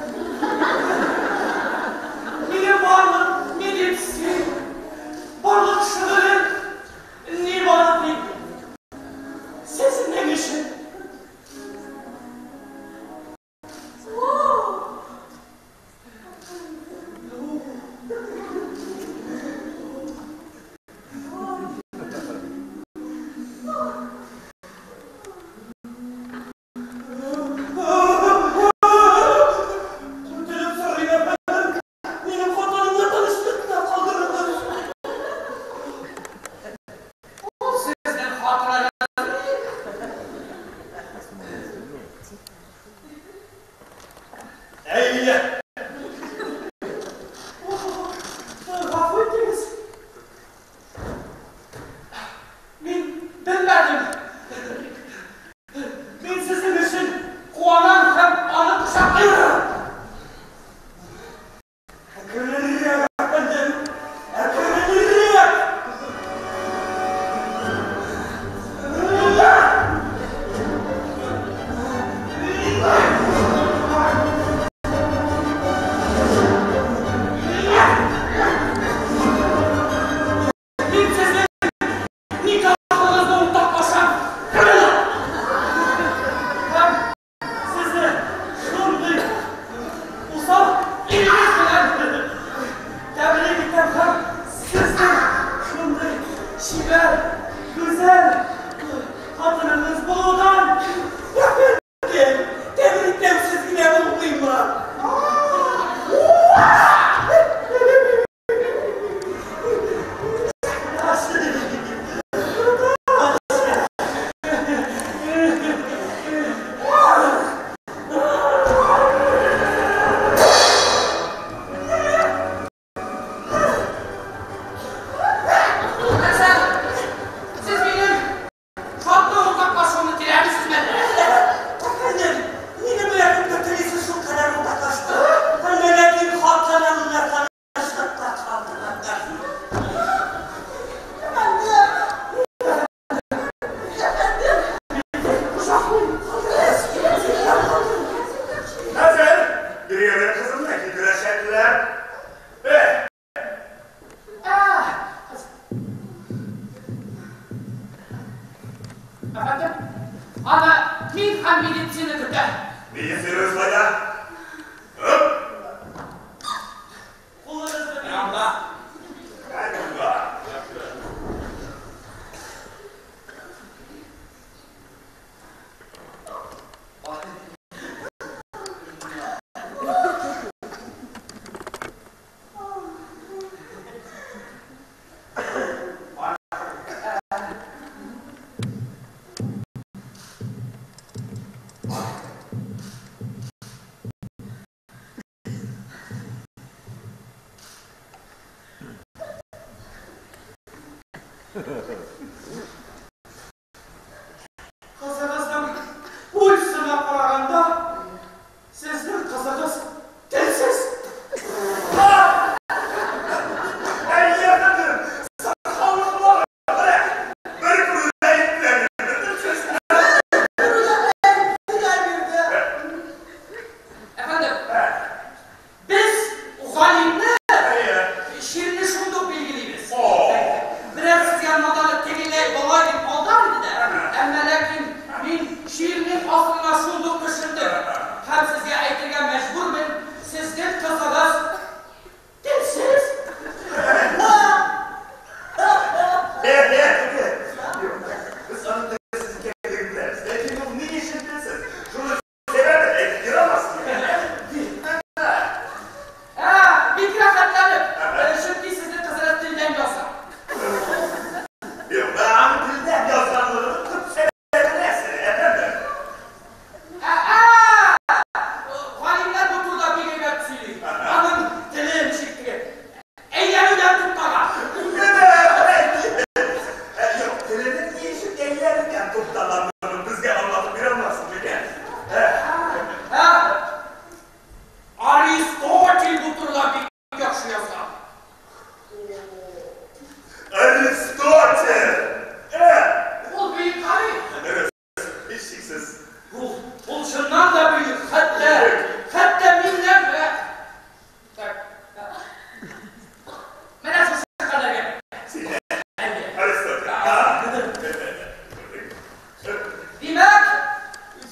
Минем барлык медицина, барлык шөгылем нибары тик сезнең өчен. Үтенеп сорыйм, әфәндем, минем хатынымны тынычлыкта калдырыгыз. Ул сезнең хатыныгыз.
Әйе.
Гафу итегез. Мин белмәдем. Мин сезнең өчен куанам һәм аны кочаклыйм. Әкренрәк, әфәндем, әкренрәк. мин һәм медицина көтә.
Медицина кайда?
Кулыгызны бирәм да. Кызыгызның пульсына караганда, сезнең кызыгыз телсез. Әфәндем, без галимне чирне шундук билгелибез. Берәр сезгә маданы тегеләй болай дип алдар иде дә, әмма ләкин мин чирнең асылына шундук төшендем. Һәм сезгә әйтергә мәҗбүрмен, сезнең кызыгыз телсез.
Без аның телсез икәнлеген беләбез. Ләкин ул ни өчен телсез? Шуны сәбәбен әйтеп бирә алмассызмы?
Ә, бик рәхәтләнеп, чөнки сезнең кызыгыз телдән яза.
Юк, аның телдән язганлыгының төп сәбәбе нәрсә, әфәндем?
Ә, галимнәр бу турыда бик әйбәт сөйли. Аның теле ничек теге әйләнүдән туктаган.
Юк, теленең ни өчен әйләнүдән туктаганлыгын безгә аңлатып бирә алмассызмы икән?
Ә, Аристотель бу турыда бик яхшы язган.
Аристотель!
Ул бөек галим.
Дөрес, һичшиксез.
Ул чыннан да бөек, хәтта миннән дә. Так. Менә шушы кадәргә.
Аристотель.
Димәк,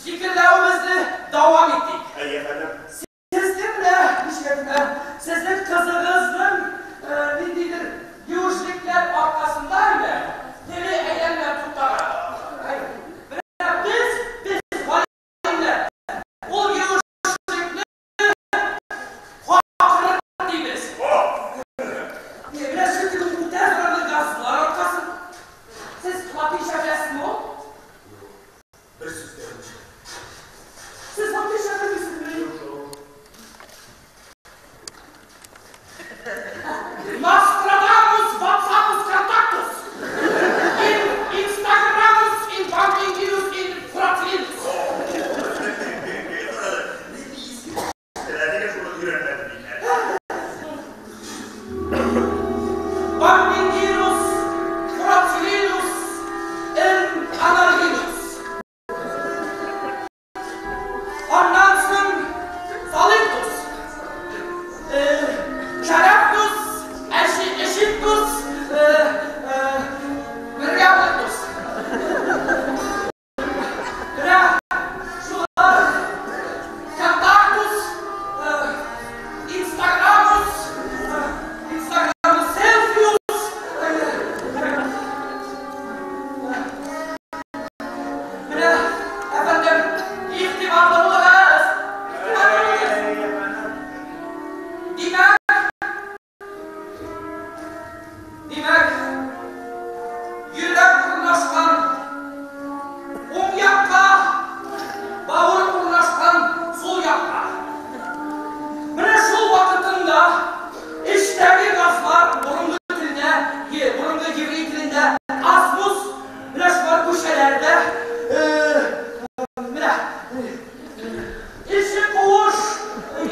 фикерләвебезне дәвам итик.
Әйе, әфәндем.
Сезнең менә, ничек әйтим, сезнең кызыгызның ниндидер юешлекләр аркасында инде теле әйләнмәп туктаган. Менә без галимнәр, ул юешлекне какырык дибез. Менә чөнки ул үтә зарарлы газлар аркасы. Сез латинча беләсезме ул?
Бер сүз дә белмим.
Сез латинча белмисезме? Nostradamus, WhatsAppus, Kontaktus. In Instagramus, in Bankinginus, in Fratrinus.
Нигә шуны өйрәнмәдем икән?
Bankinginus, Fratrinus, in Analginus. Аннан соң Салинтус, Шәрәптус, Эшиптус, Миргәблетус. Менә шулар Контактус, Инстаграмус, Инстаграмус Селфиус. Менә, әфәндем, игътибарлы булыгыз. Игътибарлы булыгыз. Димәк, йөрәк урнашкан уң якка, бавыр урнашкан сул якка. Менә шул вакытында эчтәге газлар борынгы телдә, борынгы еврей телендә асмус, менә шулар күчәләрдә, менә эче куыш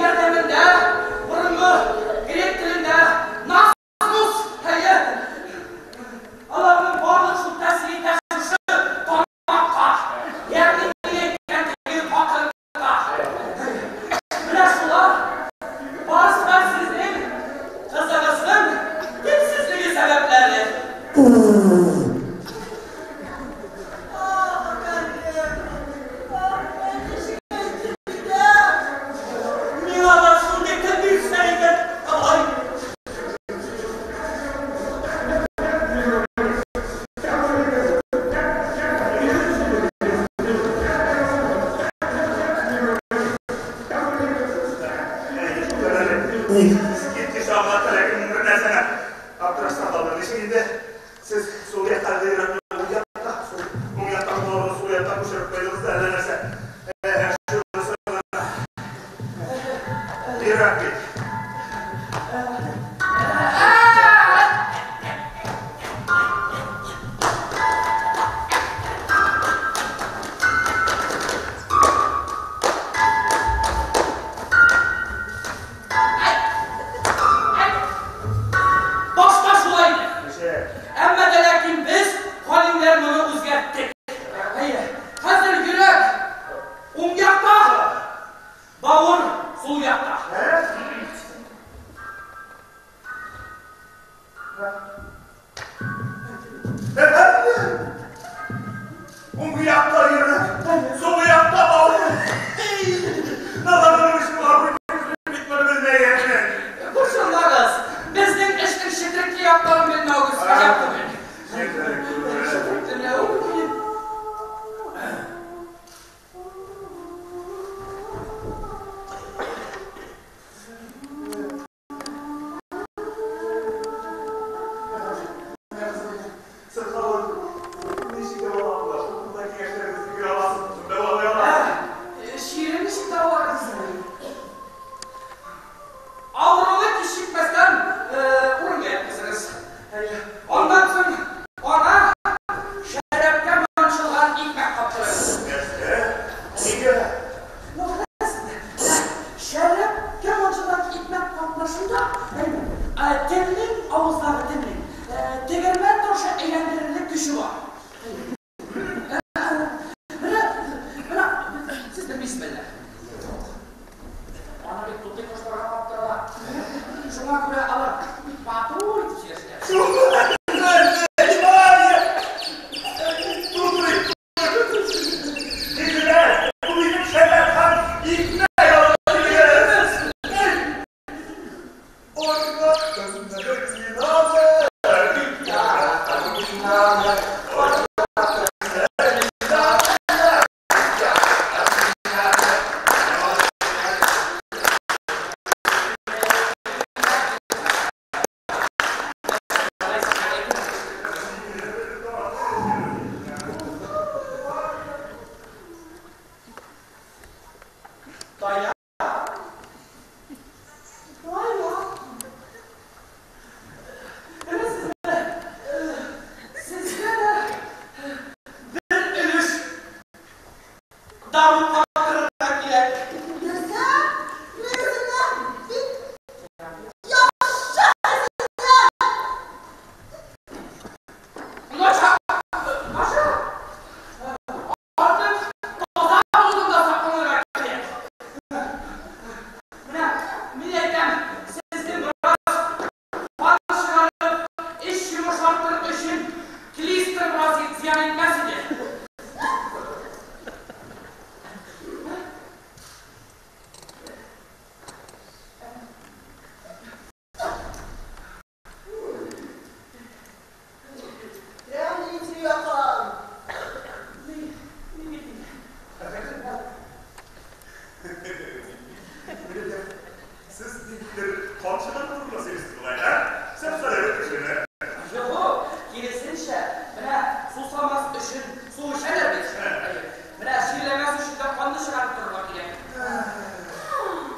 ярдәмендә борынгы грек телендә насмус, әйе, аларның барлык шул тәэсир итә шушы тамакка, ягъни мин әйткән теге какырыкка. Менә шулар барысы да сезнең кызыгызның телсезлеге сәбәпләре.
Ах, әфәндем,
Мин киткеч аңлатты, ләкин бер нәрсәне аптырашта калдым. Ничек инде сез сул яктагы йөрәкне уң якка, уң яктагы бавырны сул якка күчереп куйдыгыз да әллә нәрсә. Йөрәк бит.
Башта шулай иде. Әмма дә ләкин без галимнәр моны үзгәрттек. Әйе, хәзер йөрәк уң якта, бавыр сул якта.
Уң якта йөрәк, сул якта бавыр. Наданның эше бар бит моны белмәгән.
Борчылмагыз, безнең эшнең четерекле якларын белмәвегез гаҗәп түгел. Четерекле менә ул.
Сырхауын ничек дәвалап була? Шул турыда киңәшләрегезне бирә аласызмы? Дәвалый аласызмы?
Чирен ничек дәваларсыз? Авыруны кичекмәстән урынга яткызыгыз. Аннан соң аңа шәрабка манчылган икмәк каптырыгыз.
Нәрсә? Нигә?
Шәрабка манчылган икмәк катнашында телнең, авыздагы телнең тегермән ташы әйләндерерлек көче бар. Менә, сез белмисезме әллә? Аны бит тутый кошларга каптыралар. Шуңа күрә алар бик матур итеп сөйләшәләр. Тая. Тая. Менә сезгә дә бер өлеш дару каптырырга кирәк.
Нәрсә? Мин үземне бик яхшы хис итәм.
Начар, начар. Артык таза булудан да сакланырга кирәк. Менә мин әйтәм, сезнең бераз кан чыгарып, эч йомшартыр өчен клистр бераз зыян итмәс иде.
Тәмле якын.
Сез никтер кан чыгару турында сөйлисез болай, ә? Сәп-сәләмәт кешене.
Юк, киресенчә, менә сусамас өчен су эчәләр бит. Менә чирләмәс өчен дә канны чыгарып торырга кирәк.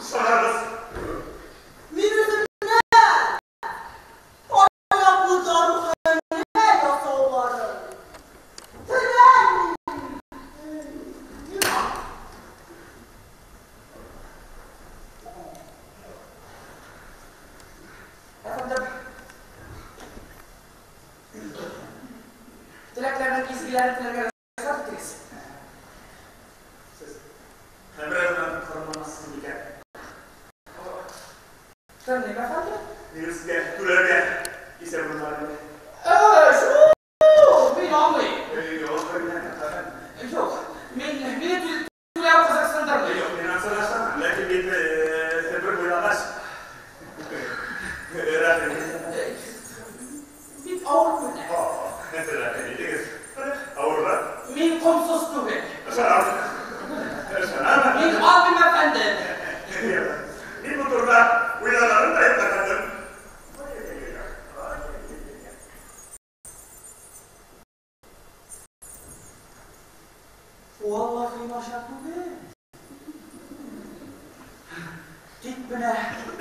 Чыгарыгыз.
Мин үземне аяклы даруханә ясауларын теләмим.
Әфәндем, теләкләрнең изгеләрен теләргә рөхсәт итегез.
Сез бераздан тырнамассыз микән?
Тырныйм, әфәндем.
Минем сезгә түләргә исәбем бар иде.
Шул, мин алмыйм.
Юк, бер генә әфәндем.
Юк, мине түләү кызыксындырмый.
Юк, мин аны сорашамын, ләкин бит бер уйлагач. Рәхим итегез.
Бик авыр күренә.
Рәхим итегез. Авыррак.
Мин комсыз түгел.
Ышанам. Ышанам.
Мин алмыйм, әфәндем.
Мин бу турыда уйлаганым
Менә.